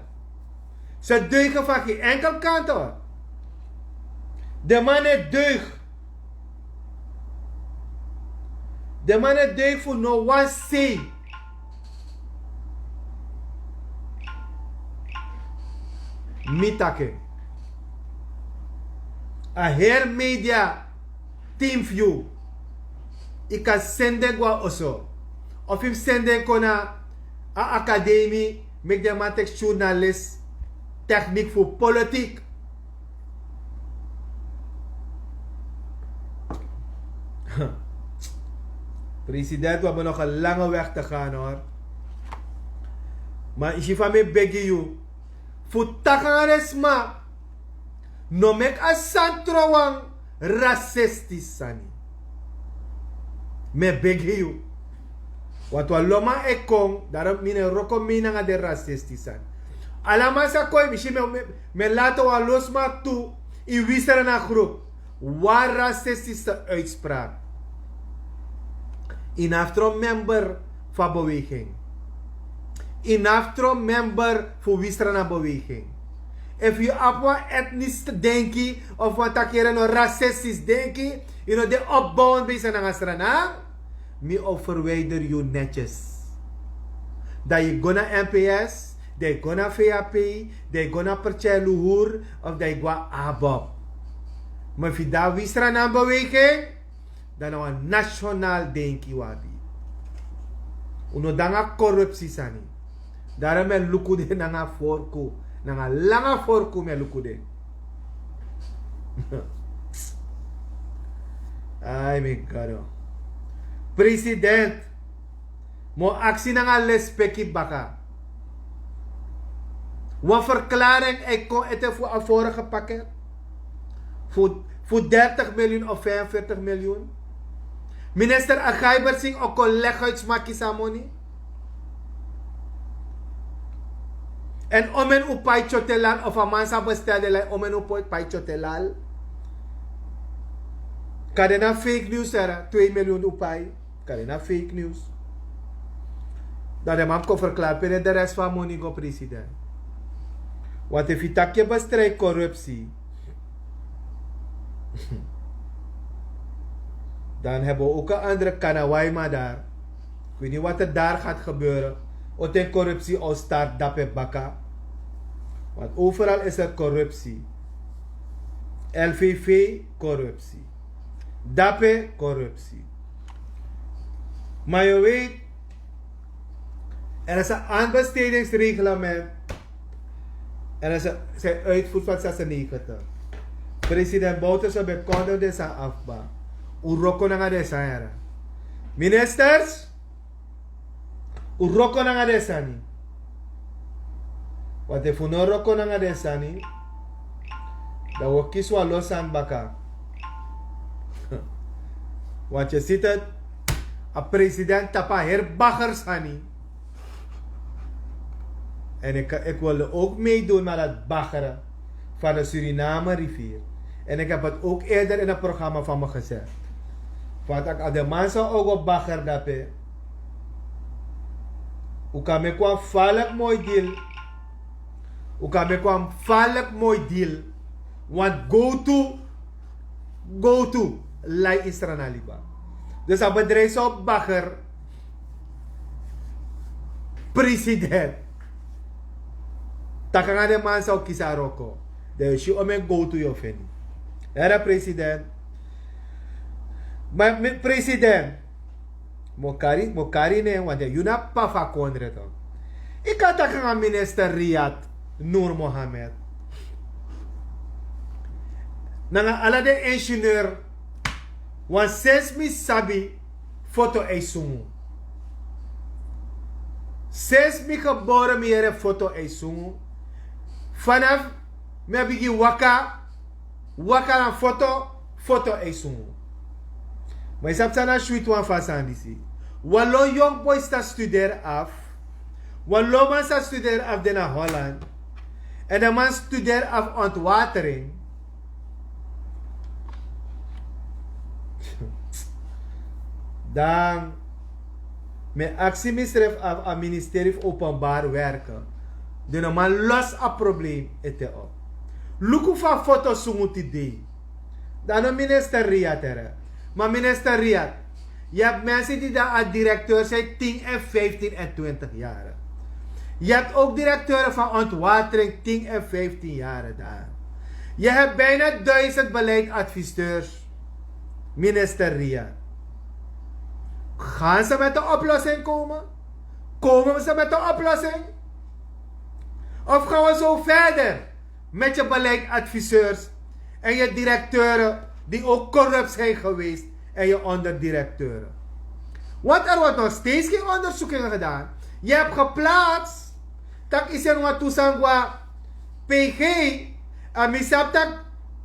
Ze deugen van geen enkel kant, hoor. Den man e deug. Den man e deug fu no wan sei. Mi taki, a heri media team fu yu, yu kan seni den go na oso. Of yu mus seni den kon na a akademi, meki den man teki journalist techniek fu politiek. President, we hebben nog een lange weg te gaan, hoor. Ma yu si fa mi e begi yu fu taki nanga den sma, no meki a sani tron wan rasistische sani. Mi e begi yu. Want wan lo man e kon, daarom mi no e wroko mi nanga den rasistische sani. Ala man sa kon, yu mus si mi e, mi e, mi e lati wan lo sma tu, ini Wi-Sranan groep. Wan rasistische uitspraak. Yu no abi tron member fu a beweging. Yu no abi tron member fu Wi-Sranan beweging. Efu yu abi wan etnisch denki of wan taki yere no rasistische denki, yu no de opbouwend bezig nanga Sranan, mi o verwijder yu netjes. Dan yu go na N P S, dan yu go na V A P, dan yu go na Partij Luhur, of dan yu go na ABOP. Ma efu yu de na Wi-Sranan beweging, dan na wan nationaal denki yu abi. Un no de nanga korupsi sani. Daro mi e luku de nanga forku, nanga langa forku mi e luku de. Ai mi gado. President, mi o aksi nanga lespeki baka. Wan verklaring e kon ete fu a vorige paket fu, fu dertig miljoen of vijfenveertig miljoen. Minister Agaibersing o kon leg uit sma kisi a moni. En omen un pai tyotelal of a man sa bestel de lai omen un pai tyotelal. Kan de na fake news era twee miljoen un pai. Kan de na fake news. Dan de man kon verklari pe de rest fu a moni go, president. Want efu yu taki yu e bestrijdi korupsi, dan hebben we ook een andere Kanawaima daar. Ik weet niet wat er daar gaat gebeuren. Oten corruptie al start dape baka. Want overal is er corruptie. L V V corruptie. Dape corruptie. Maar je weet, er is een aanbestedingsreglement. En dan zijn uitvoer van zesennegentig. President Bouterse ben kondo de san afba. Un roko nanga de san yara. Ministers, un roko nanga de sani. Want efu un no roko nanga de sani, dan un o kisi wan lo sani baka. Want je ziet het, a president tapu a heri bagger sani. En ik, ik wilde ook meedoen met dat baggeren van de Suriname rivier. En ik heb het ook eerder in het programma van me gezegd. Van dat a de man zou ook op bagger dape. Un kan meki wan falek moi deal. Un kan meki wan falek moi deal. Want go to, go to, lai Israël na liba. Dus a bedrijf zou bagger president. Taki nanga den man san o kisi a wroko. Dan yu si omeni gowtu yu o feni. Heri president. Ma mi president, mi o kari, mi o kari nen, want yu na p'pa fu a kondre tu. Yu kan taki nanga minister Riyad Noor Mohammed. Nanga ala den ingenieur. Want sinsi mi sabi, foto e sungu. Sinsi mi gebore mi yere foto e sungu. Vanaf mi a bigin waka, waka na foto, foto e sungu. Ma yu sabi san na switi wan fu a sani disi? Wan lo yongu boi sa studeri afu. Wan lo man sa studeri afu de na Holland. En den man studeri afu ontwatering. Dan mi e aksi misrefi afu a ministerie fu openbare werken. Den no man losi a probleem ete op. Luku fa foto sungu tide. Dan no minister Riyad ere. Ma minister Riyad, yu abi mensen die dan a directeur zijn tien en vijftien en twintig jaren. Je hebt ook directeuren van ontwatering tien en vijftien jaren daar. Je hebt bijna duizend beleidsadviseurs, minister Riyad. Gaan ze met een oplossing komen? Komen ze met een oplossing? Of gaan we zo verder met je beleidsadviseurs en je directeuren die ook corrupt zijn geweest en je onderdirecteuren? Want er wordt nog steeds geen onderzoekingen gedaan. Je hebt geplaatst dat is en wat toesang wa P G. En mi sabi taki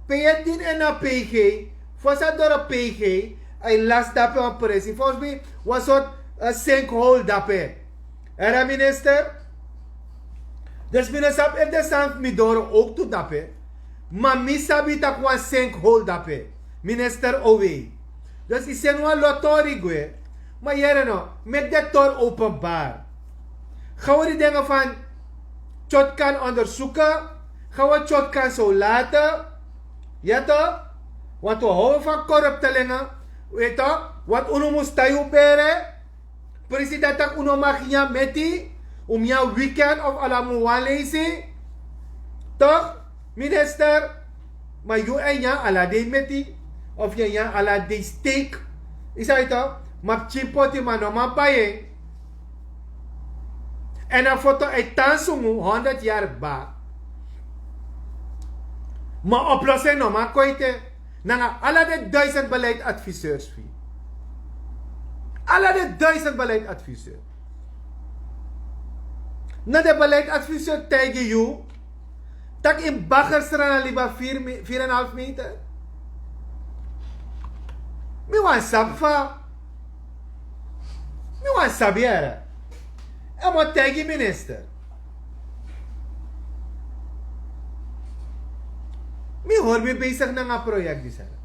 pe yu e dini en na P G. Fosi a doro P G, a e lasi dape wan presi. Volgens mi wan sortu sinkhole dape. Heri minister. Dus mi no sabi efu den sani fu mi doro owktu dape. Ma mi sabi tak' wan sinkhole dape. Minister Owei. Dus yu seni wan lo tori gwe. Ma yere no, meki den tori openbari. Ga wi di dengen fan tyotkan ondersuke. Ga wi tyotkan solate. Ya to. Want wi houden fan koruptelingen. Wi to. Want unu mus tayu bere. President taki unu maki nyan meti. Un mus nyan weekend of ala mus wan leisi. Tok, minister. Ma yu e nyan ala dei meti of yu e nyan ala dei steik. Yu sabi tok. Ma pikin poti ma no man bai en. En a foto e tan sungu honderd yari kba. Ma oplosing no man koite. Nanga ala de duizend beleidadviseurs fu ala de duizend beleidadviseurs. Na de beleidadviseur taigi yu tak' yu bager srana liba vier en half meter. Mi wani sabi fa. Mi wani sabi here. En mo taigi minister. Mi hori mi besigi nanga proyekti sara.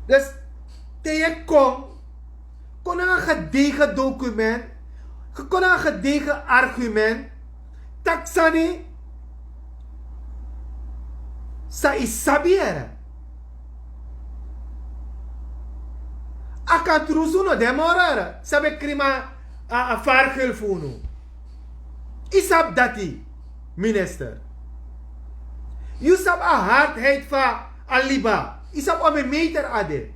Dus te yu e kon kon nanga gedegen dokument, kon nanga gedegen argument tak' sani san yu sabi here. A kan trusu no de moro here san ben krima a fargel fu unu. Yu sabi dati minister. Yu sabi a hardheid fu a liba. Yu sabi ome meter a de.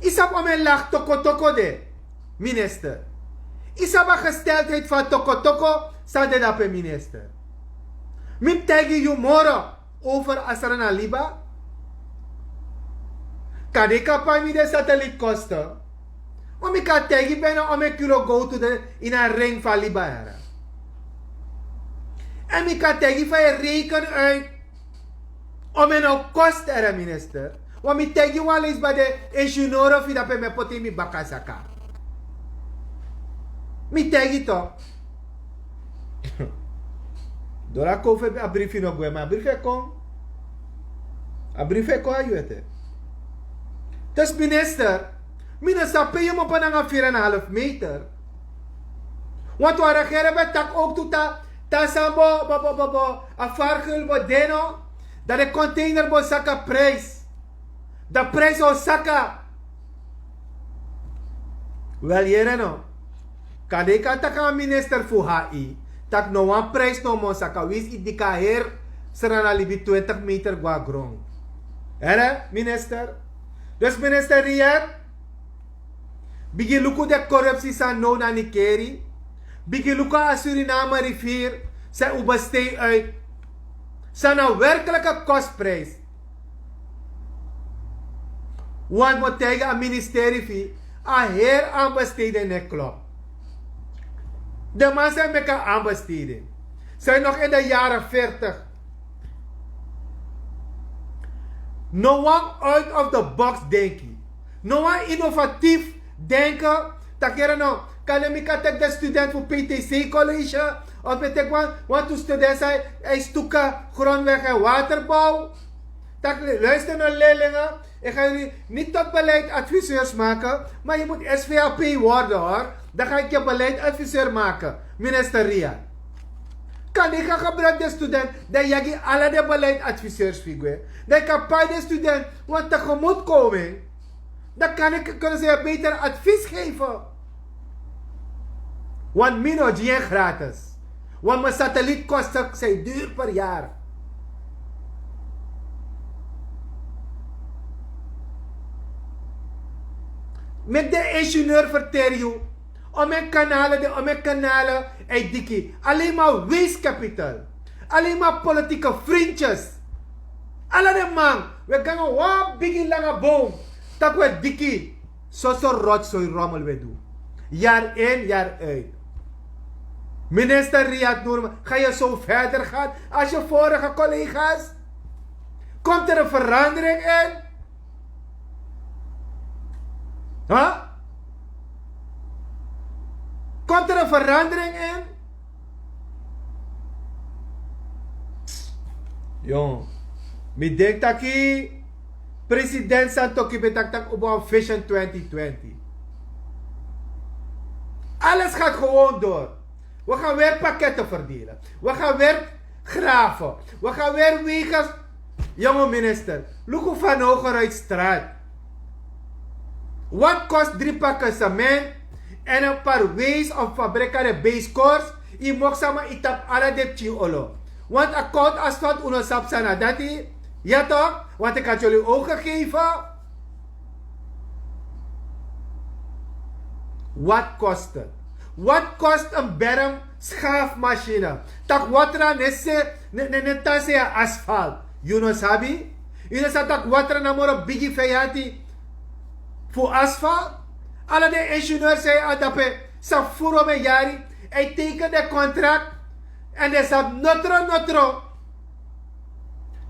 Yu sabi ome lagi tokotoko de. Minister, yu sabi a gesteldheid fu a tokotoko san de dape minister. Mi mus taigi yu moro over a srana liba. Kan de kan pai mi de satelit koste. Ma mi kan taigi bena ome kilo gowtu de ini a ring fu a liba here. En mi kan taigi fa yu e reken uit. Ome no koste here minister. Wan mi taigi wan leisi bade e sinoro fu yu dape mi e poti ini mi baka saka. Mi taigi tok. Dora kon fu a brifi no gwe ma a brifi e kon. A brifi e kon a yu ete. Dus minister, mi no sabi pe yu mus opo nanga vier en half meter. Want wan regering ben taki ook tu ta ta san bo bo bo bo bo a fargul bo de no. Dan de container bo saka prijs. Dan prijs o saka. Wel yere no. Kan de kan taki a minister fu hi. Tak' no wan prijs no mus saka wins yu dika heri. Srana libi twintig meter go na gron. Here minister. Dus minister riet. Bigin luku de korupsi san now na nikeri. Bigin luku a suriname rivier san un bestei uit. San na werklike kostprijs. Want mi o taigi a ministeri fu yu a heri anbesteden ne klop. De man san e meki a anbesteden san e nog in de yari vertig. No wan out of the box denki. No wan inovatif denki. Taki here no kan den mi kan teki den student fu ptc college of mi teki wan wantu student san e stuka grondweg en waterbow. Taki luister no lelinge. Ik ga yuli niti tot beleidadviseurs maken maar yu mut svap worden hor. Dan ga ik yu beleidadviseur maken. Minister ria. Kan yu kan gebruiki den student dan yu yagi ala den beleidadviseurs fu yu gwe. Dan yu kan pai den student want tegemoetkoming. Dan kan yu kunnen yu beter advies geven. Want mi no gi yu en gratis. Want mi satelit koste san yu duru per yari. Meki den ingenieur ferteri yu. Om en kanale den om en kanale en yu diki. Alleen maar waste capital. Alleen maar politieke vrindjes. Ala den man we ganga wan bigi langa boom. Tak' we diki. Soso rotsoy rommel we du. Yari in yari uit. Minister riad nurma ga yu so verder gaan? Als yu vorige collega's. Komt er en verandering in? Komt er en verandering in? Jong, mi denk taki president santoki ben taki taki opo a vision twenty twenty. Alles gaat gewoon door. We gaan weer pakketten verdelen. We gaan weer graven. We gaan weer wegen. Jonge minister, luku van hogeruit straat. Wat kost drie pakken cement en een paar wees of fabrika de beeskors? Yu moksama yu tapu ala de pikin olo. Want a koud asfalt un no sabi san na dati. Ya tok, want ik had yuli ogen geven. Wat kost het? Wat kost en berm schaafmachine? Tak watra ne se ne ne ne tase ya asfalt. Yu no sabi? Yu no sa tak watra na moro bigi feyanti fu asfalt. Ala den ingenieur sei a dape sa furo me yari. Hij teken de contract. En de sa notro notro.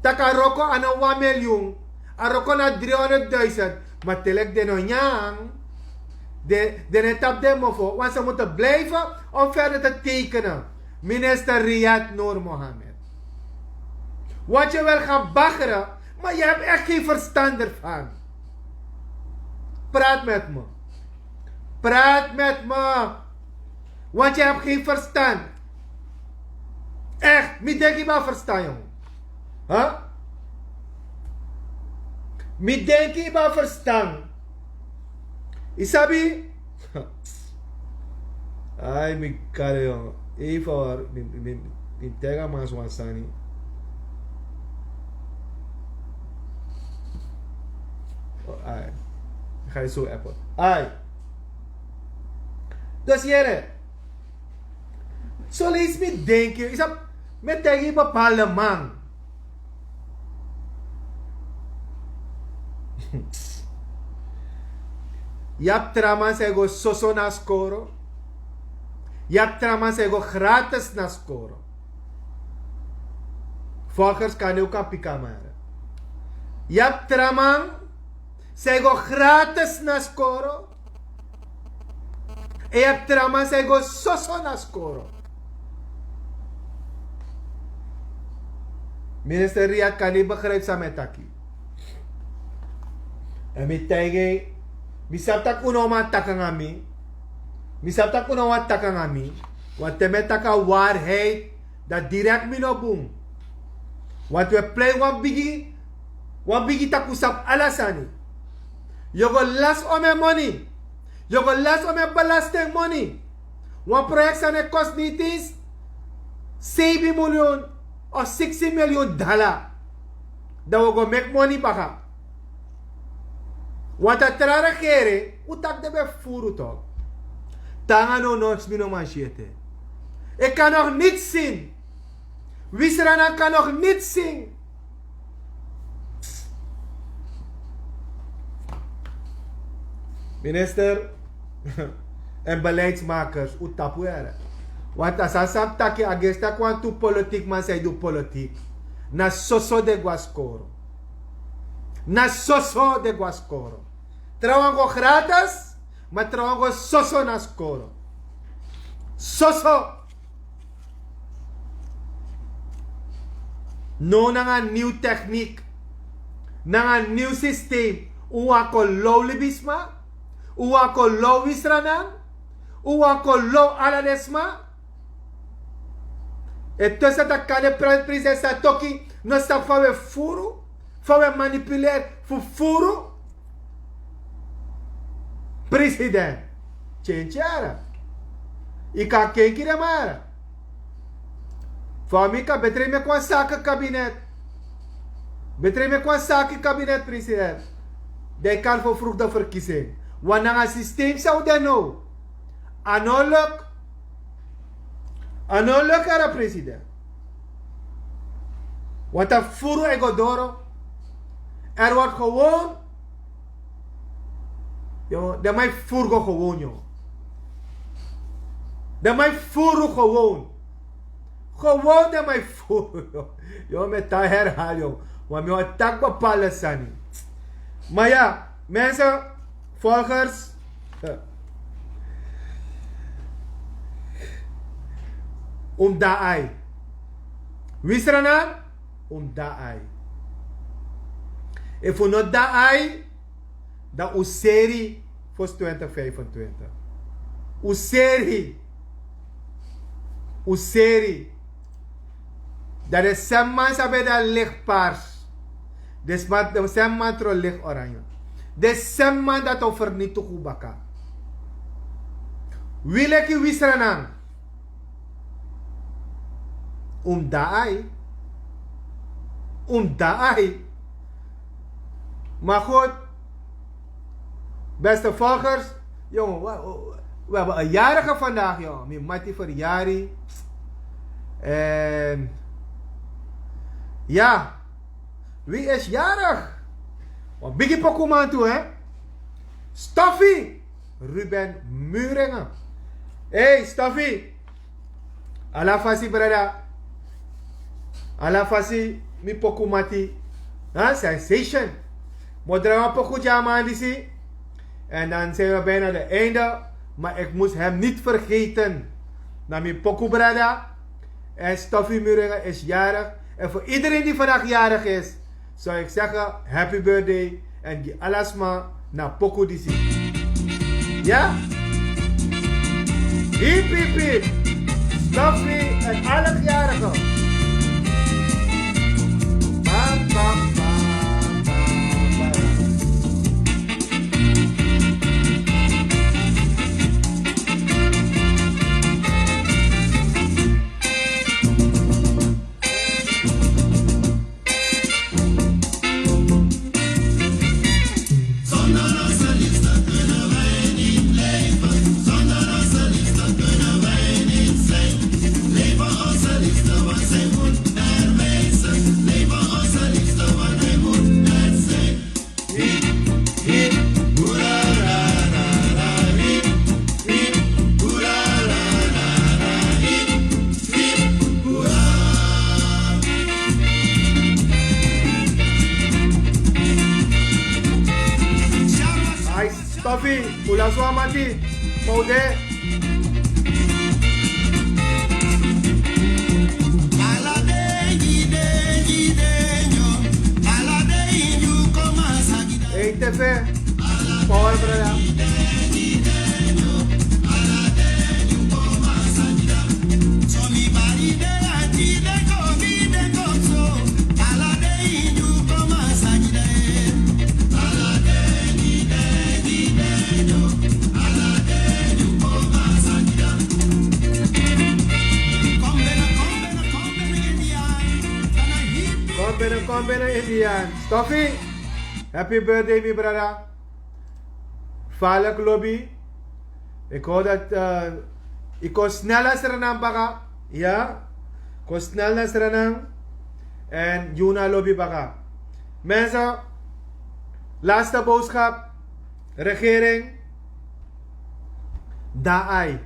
Taka roko a no wan miljoen. A roko na driehonderdduizend. Maar telek de no nyang. De de ne tap de mofo want ze moeten blijven om verder te tekenen. Minister Riyad Noor Mohammed. Want je wil gaan baggeren, maar je hebt echt geen verstand ervan. Praat met me. Praat met me. Want je hebt geen verstand. Echt, mi denk je maar verstand, jong. Huh? Mi denk je maar verstand. Isabi? Ai, mi kare, jong. Even hoor, mi mi mi mi tega mas wan sani. Oh, ai. Ga je zo appen. Ai. Dus yere. Soleisi mi denki, isa, mi e taigi bepaalde man. Yu abi tra man san e go soso na skoro. Yu abi tra man san e go gratis na skoro. Volgers kan yu kan pika mare. Yu abi tra man san e go gratis na skoro. En yu abi tra man san e go soso na skoro. Minister Riyad kan ni begrijp san mi e taki. En mi taigi en, mi sabi tak' un no man taki nanga mi. Mi sabi tak' un no man taki nanga mi. Want te mi e taki a waarheid, dan direkt mi no bun. Want we plei wan bigi wan bigi tak' un sabi ala sani. Yu o go lasi ome moni. Yu o go lasi ome belasting moni. Wan proyekti san e kosi niti seibin miliyun of siksi miliyun dala. Dan wi o go meki moni baka. Want a tra regering un taki den ben fufuru tok. Tanga no no smi no man si ete. Ik kan nog niet zien. Wisranan kan nog niet zien. Minister en beleidsmakers un tapu ere. Want a sani san mi taki a gesi tak' wantu politikman san e du politik. Na soso den go na skoro. Na soso den go na skoro. Trawan go gratis. Ma trawan go soso na skoro. Soso. No nanga niw teknik, nanga niw sistem. Un wani kon low libisma. Un wani kon low wisranan. Un wani kon low ala den sma. E tosa taki kan de prinses a toki no sabi fa un e furu, fa un e manipuleri fu furu. President, tyentyi yara. Yu kan kenki den mara. Fa mi kan betre meki wan sake kabinet. Betre meki wan sake kabinet president. Dan yu kan fu fruktu ferkisi en. Wan nanga sistem san un de now. A no luk. A no luk yara president. Wanta furu e go doro. Er word gewoon. Den man e furu go gewoon. Den man e furu gewoon. Gewoon den man e furu. Mi e tan herhali. Want mi wani taki bepaalde sani. Ma ya, mensen, volgers. Un mus daai. Wisranan, un mus daai. Efu un no daai, dan un seri fosi twintig vijfentwintig. Un seri. Un seri. Dan den semi man san ben de a ligi pars. Den sma den semi man tron ligi oranje. Den semi man dati o fernitigi un baka. Wi leki wisranan. Un mus daai. Un mus daai. Ma god. Beste volgers. Yongo. We hebben een jarige vandaag, joh. Mijn mattie verjari. En ja, wie is jarig? Want biggie Pokuman toe, hè? Stoffie Ruben Muringen. Hey, Stoffie. Ala fasi, brada. Ala fasi, mi poku mati. Ha, sensation. Mo drai wan poku gi a man disi. En dan zijn we bijna de einde. Maar ik moest hem niet vergeten. Na mi poku, brada. En Stoffie Muringen is jarig. En voor iedereen die vandaag jarig is, zou ik zeggen: happy birthday. En gi ala sma na poku disi. Ja? Hip, hip, hip. Stoffie en alle jarigen. Bam, bam, bam, bam, bam. Ai, Stoffie, un lasi wan mati. Fa un de? Ei, T V. Power, brada. Kon bini, kon bini, Indian. Stoffie, happy birthday, mi brada. Falek lobi. Ik hoor dat, eh, ik kon snel na Sranan baka. Ja, ik kon snel na Sranan. En Juna lobi baka. Mensen, laatste boodschap. Regering. Daai.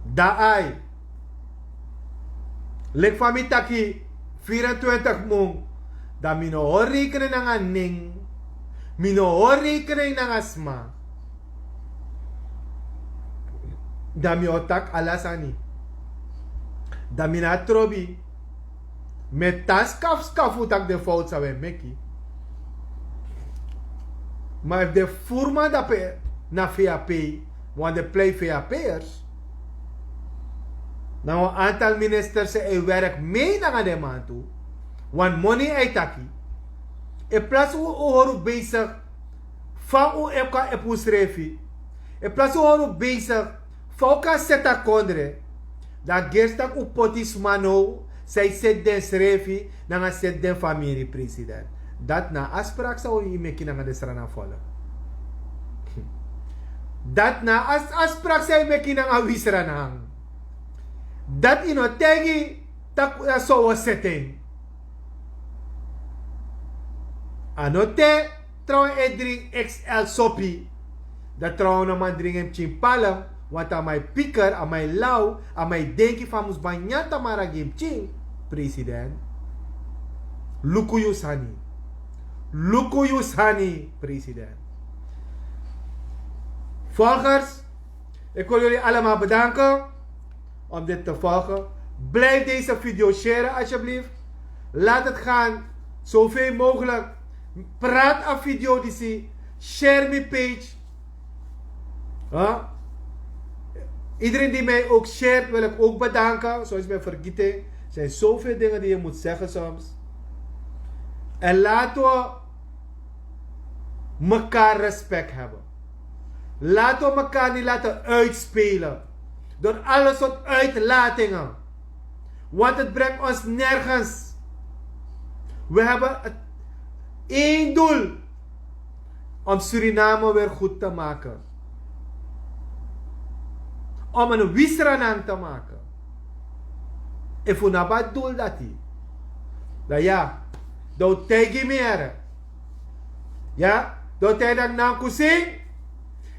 Daai. Leki fa mi taki, vierentwintig mun, dan mi no hori rekening nanga nen. Mi no hori rekening nanga sma. Dan mi o taki ala sani. Dan mi no abi trobi. Mi e tan skafu skafu taki den fout san wi e meki. Ma efu den voerman dape na V H P, want den pleit VHP'ers. Na wan aantal ministers san e werk mee nanga den man tu. Want moni e taki. In plaats un, un hori un bezig fa un kan help unsrefi. In plaats un hori un bezig fa un kan seti a kondre. Dan gersi taki un poti sma now san e seti densrefi nanga seti den famiri, president. Dati na a afspraak san un meki nanga den Sranan volk. Dati na a, a afspraak san un meki nanga wi Sranan. Dati yu no taigi taki na so un o seti en. A no te trawan e dringi X L sopi. Dan trawan no man dringi en pikin palm. Want a man e piker, a man e law, a man e denki fa a mus ban nyan tamara gi en pikin. President. Luku yu sani. Luku yu sani, president. Volgers, ik wil jullie allemaal bedanken om dit te volgen. Blijf deze video sharen alsjeblieft. Laat het gaan zoveel mogelijk. Praat a video disi. Share mi page. Huh? Iedereen die mij ook shared, wil ik ook bedanken. Zoals bij vergeten. Er zijn zoveel dingen die je moet zeggen soms. En laten we elkaar respect hebben. Laten we elkaar niet laten uitspelen door alle soort uitlatingen. Want het brengt ons nergens. We hebben het één doel: om Suriname weer goed te maken. om een wisranang te maken. Efu na badul dati, dan ya, dan o taigi mi ere. Ya, dan o taigi dan nan kusi.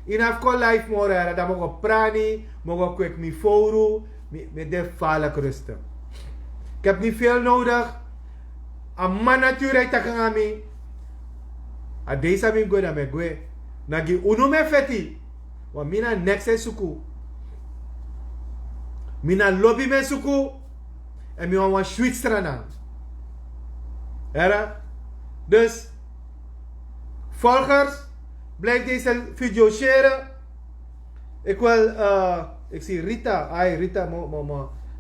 Ina fu kon life moro ere, dan mogo prani, mogo kwek mi foru, mi mi de falek rusten. Ik heb niet veel nodig. A man natuur e taki nanga mi. A dei san mi gwe dan mi e gwe. Na gi unu mi e feti. Wan mi na neks e suku. Mi na lobi mi e suku. En mi wan wan switstra na. Hera. Dus volgers, blijf deze video share. Ik wil, eh, ik zie Rita. Hi Rita,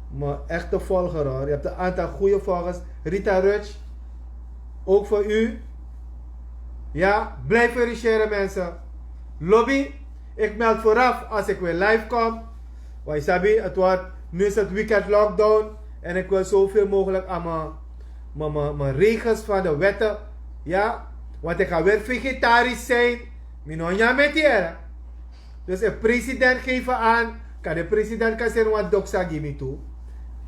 mijn echte volger hoor. Je hebt een aantal goede volgers. Rita Rutsch, ook voor u. Ja, blijf reageren mensen. Lobby, ik meld vooraf als ik weer live kom. Want je sabi, het wordt, nu is het weekend lockdown. En ik wil zoveel mogelijk aan mijn, mijn, mijn, mijn regels van de wetten. Ja, want ik ga weer vegetarisch zijn. Mi no nyan meti ere. Dus efu president geven aan, kan de president kan seni wan doksa gi mi tu.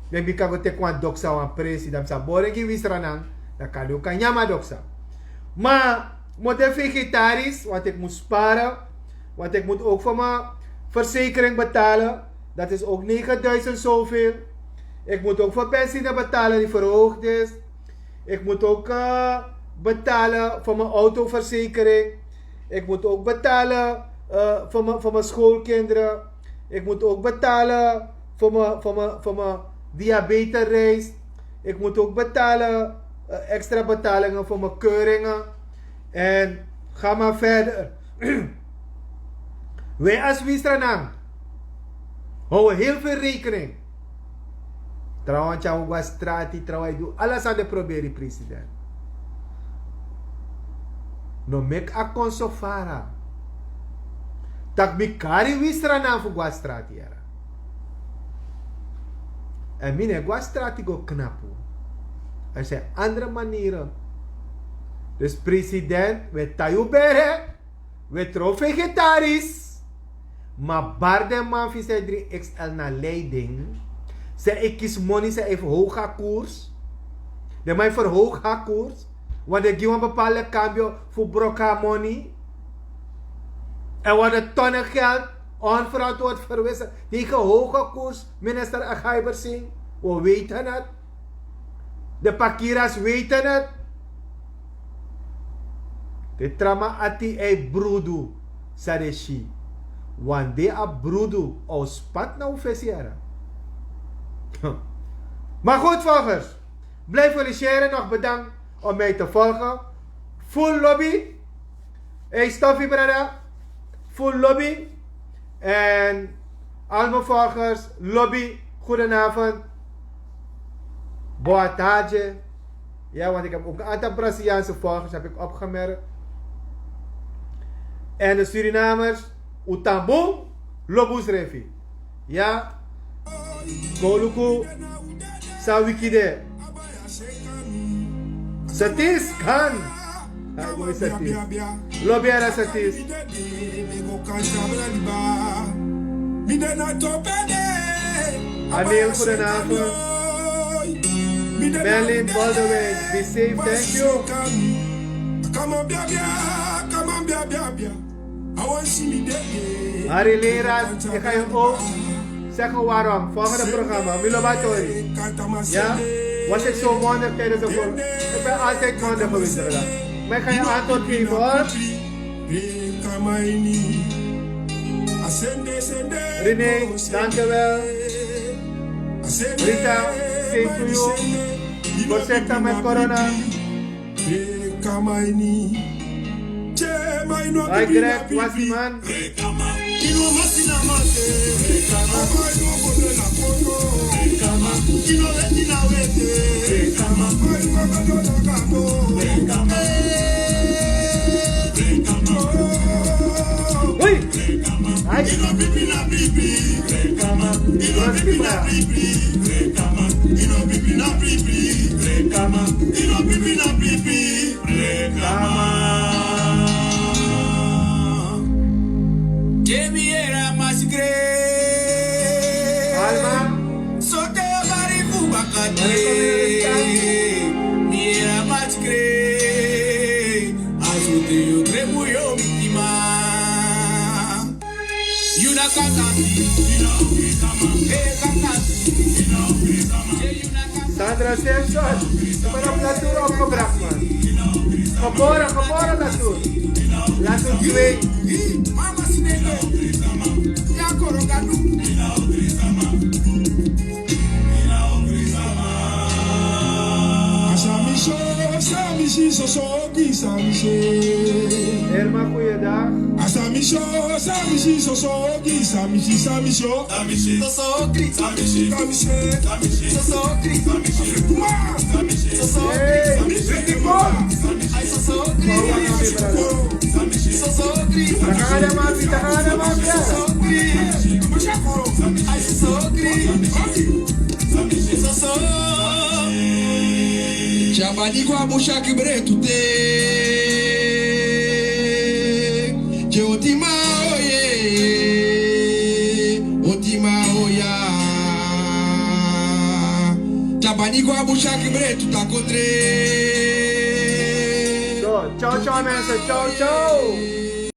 Den mi kan go teki wan doksa wan president sa boring gi wisranan. Dan kan di un kan nyan mi a doksa. Maar mi de vegetarisch, want ik moet sparen. Want ik moet ook voor mijn verzekering betalen. Dat is ook negenduizend zoveel. Ik moet ook voor benzine betalen die verhoogd is. Ik moet ook eh, betalen voor mijn autoverzekering. Ik moet ook betalen eh, voor, mijn, voor mijn schoolkinderen. Ik moet ook betalen voor mijn, voor mijn, voor mijn diabetesreis. Ik moet ook betalen eh, extra betalingen voor mijn keuringen. En ga maar verder. Wij als Wisranang houden heel veel rekening. Trawan tya un go a strati, trawan e du ala san den proberi president. No meki a kon so fara. Tak' mi kari Wisranan fu go a strati yara. Èn mi no e go a strati go knapu. Er zijn andere manieren. Dus president, we tayu bere. We tron vegetaris. Ma bari den man fu san e dri xl na leiding. San e kisi moni, san e verhoog a koers. Den man e verhoog a koers. Want den gi wan bepaalde kambio fu broko a moni. En worden tonnen geld onverantwoord verwisseld tegen hoge koers, minister Akhaibersing. We weten het. De pakiras weten het. De traman ati ei brudu. San den si. Wan dei a brudu o spat na un fesi yara. Maar goed volgers, blijf reageren, nog bedankt om mij te volgen. Full lobby. Hey Stoffie brada. Full lobby. En al mijn volgers, lobby, goedenavond. Boa tarde. Ja, want ik heb ook een aantal Braziliaanse volgers, heb ik opgemerkt. En de Surinamers, un tan bun, lobi unsrefi. Ya. Go luku san wiki de. Satis kan. Ai boi Satis. Lobi yara Satis. Anil, goedenavond. Merlin Baldwin, be safe, thank you. Harry Leras, ik ga je ook zeggen waarom. Volgende programma, Milo Batori. Ja? Was ik zo mondig tijdens de vol? Ik ben altijd mondig geweest, brada. Maar ik ga je antwoord geven, hoor. René, dankjewel. Rita, same to you. Voorzichtig met corona. Hi Greg, wasiman. Hoi. Ai. Kama. Kama. Kemi era masikre. Sote bari fu bakati. Mi e a match kre. A sote yo kre mu yo mitima. Yu na kakati. E kakati. Sandra Simpson, vanaf Latour opgebracht, man. Geboren, geboren Latour. Latour twee. Asami so, sami si, so so, ki sami si. Irma, goeiedag. Asami so, sami si, so so, ki sami si, sami so. Tyabani kwa bushaki bretu te. Tye otima oye, otima oya. Tyabani kwa bushaki bretu takondre. Zo, ciao, ciao, mensen. Ciao, ciao.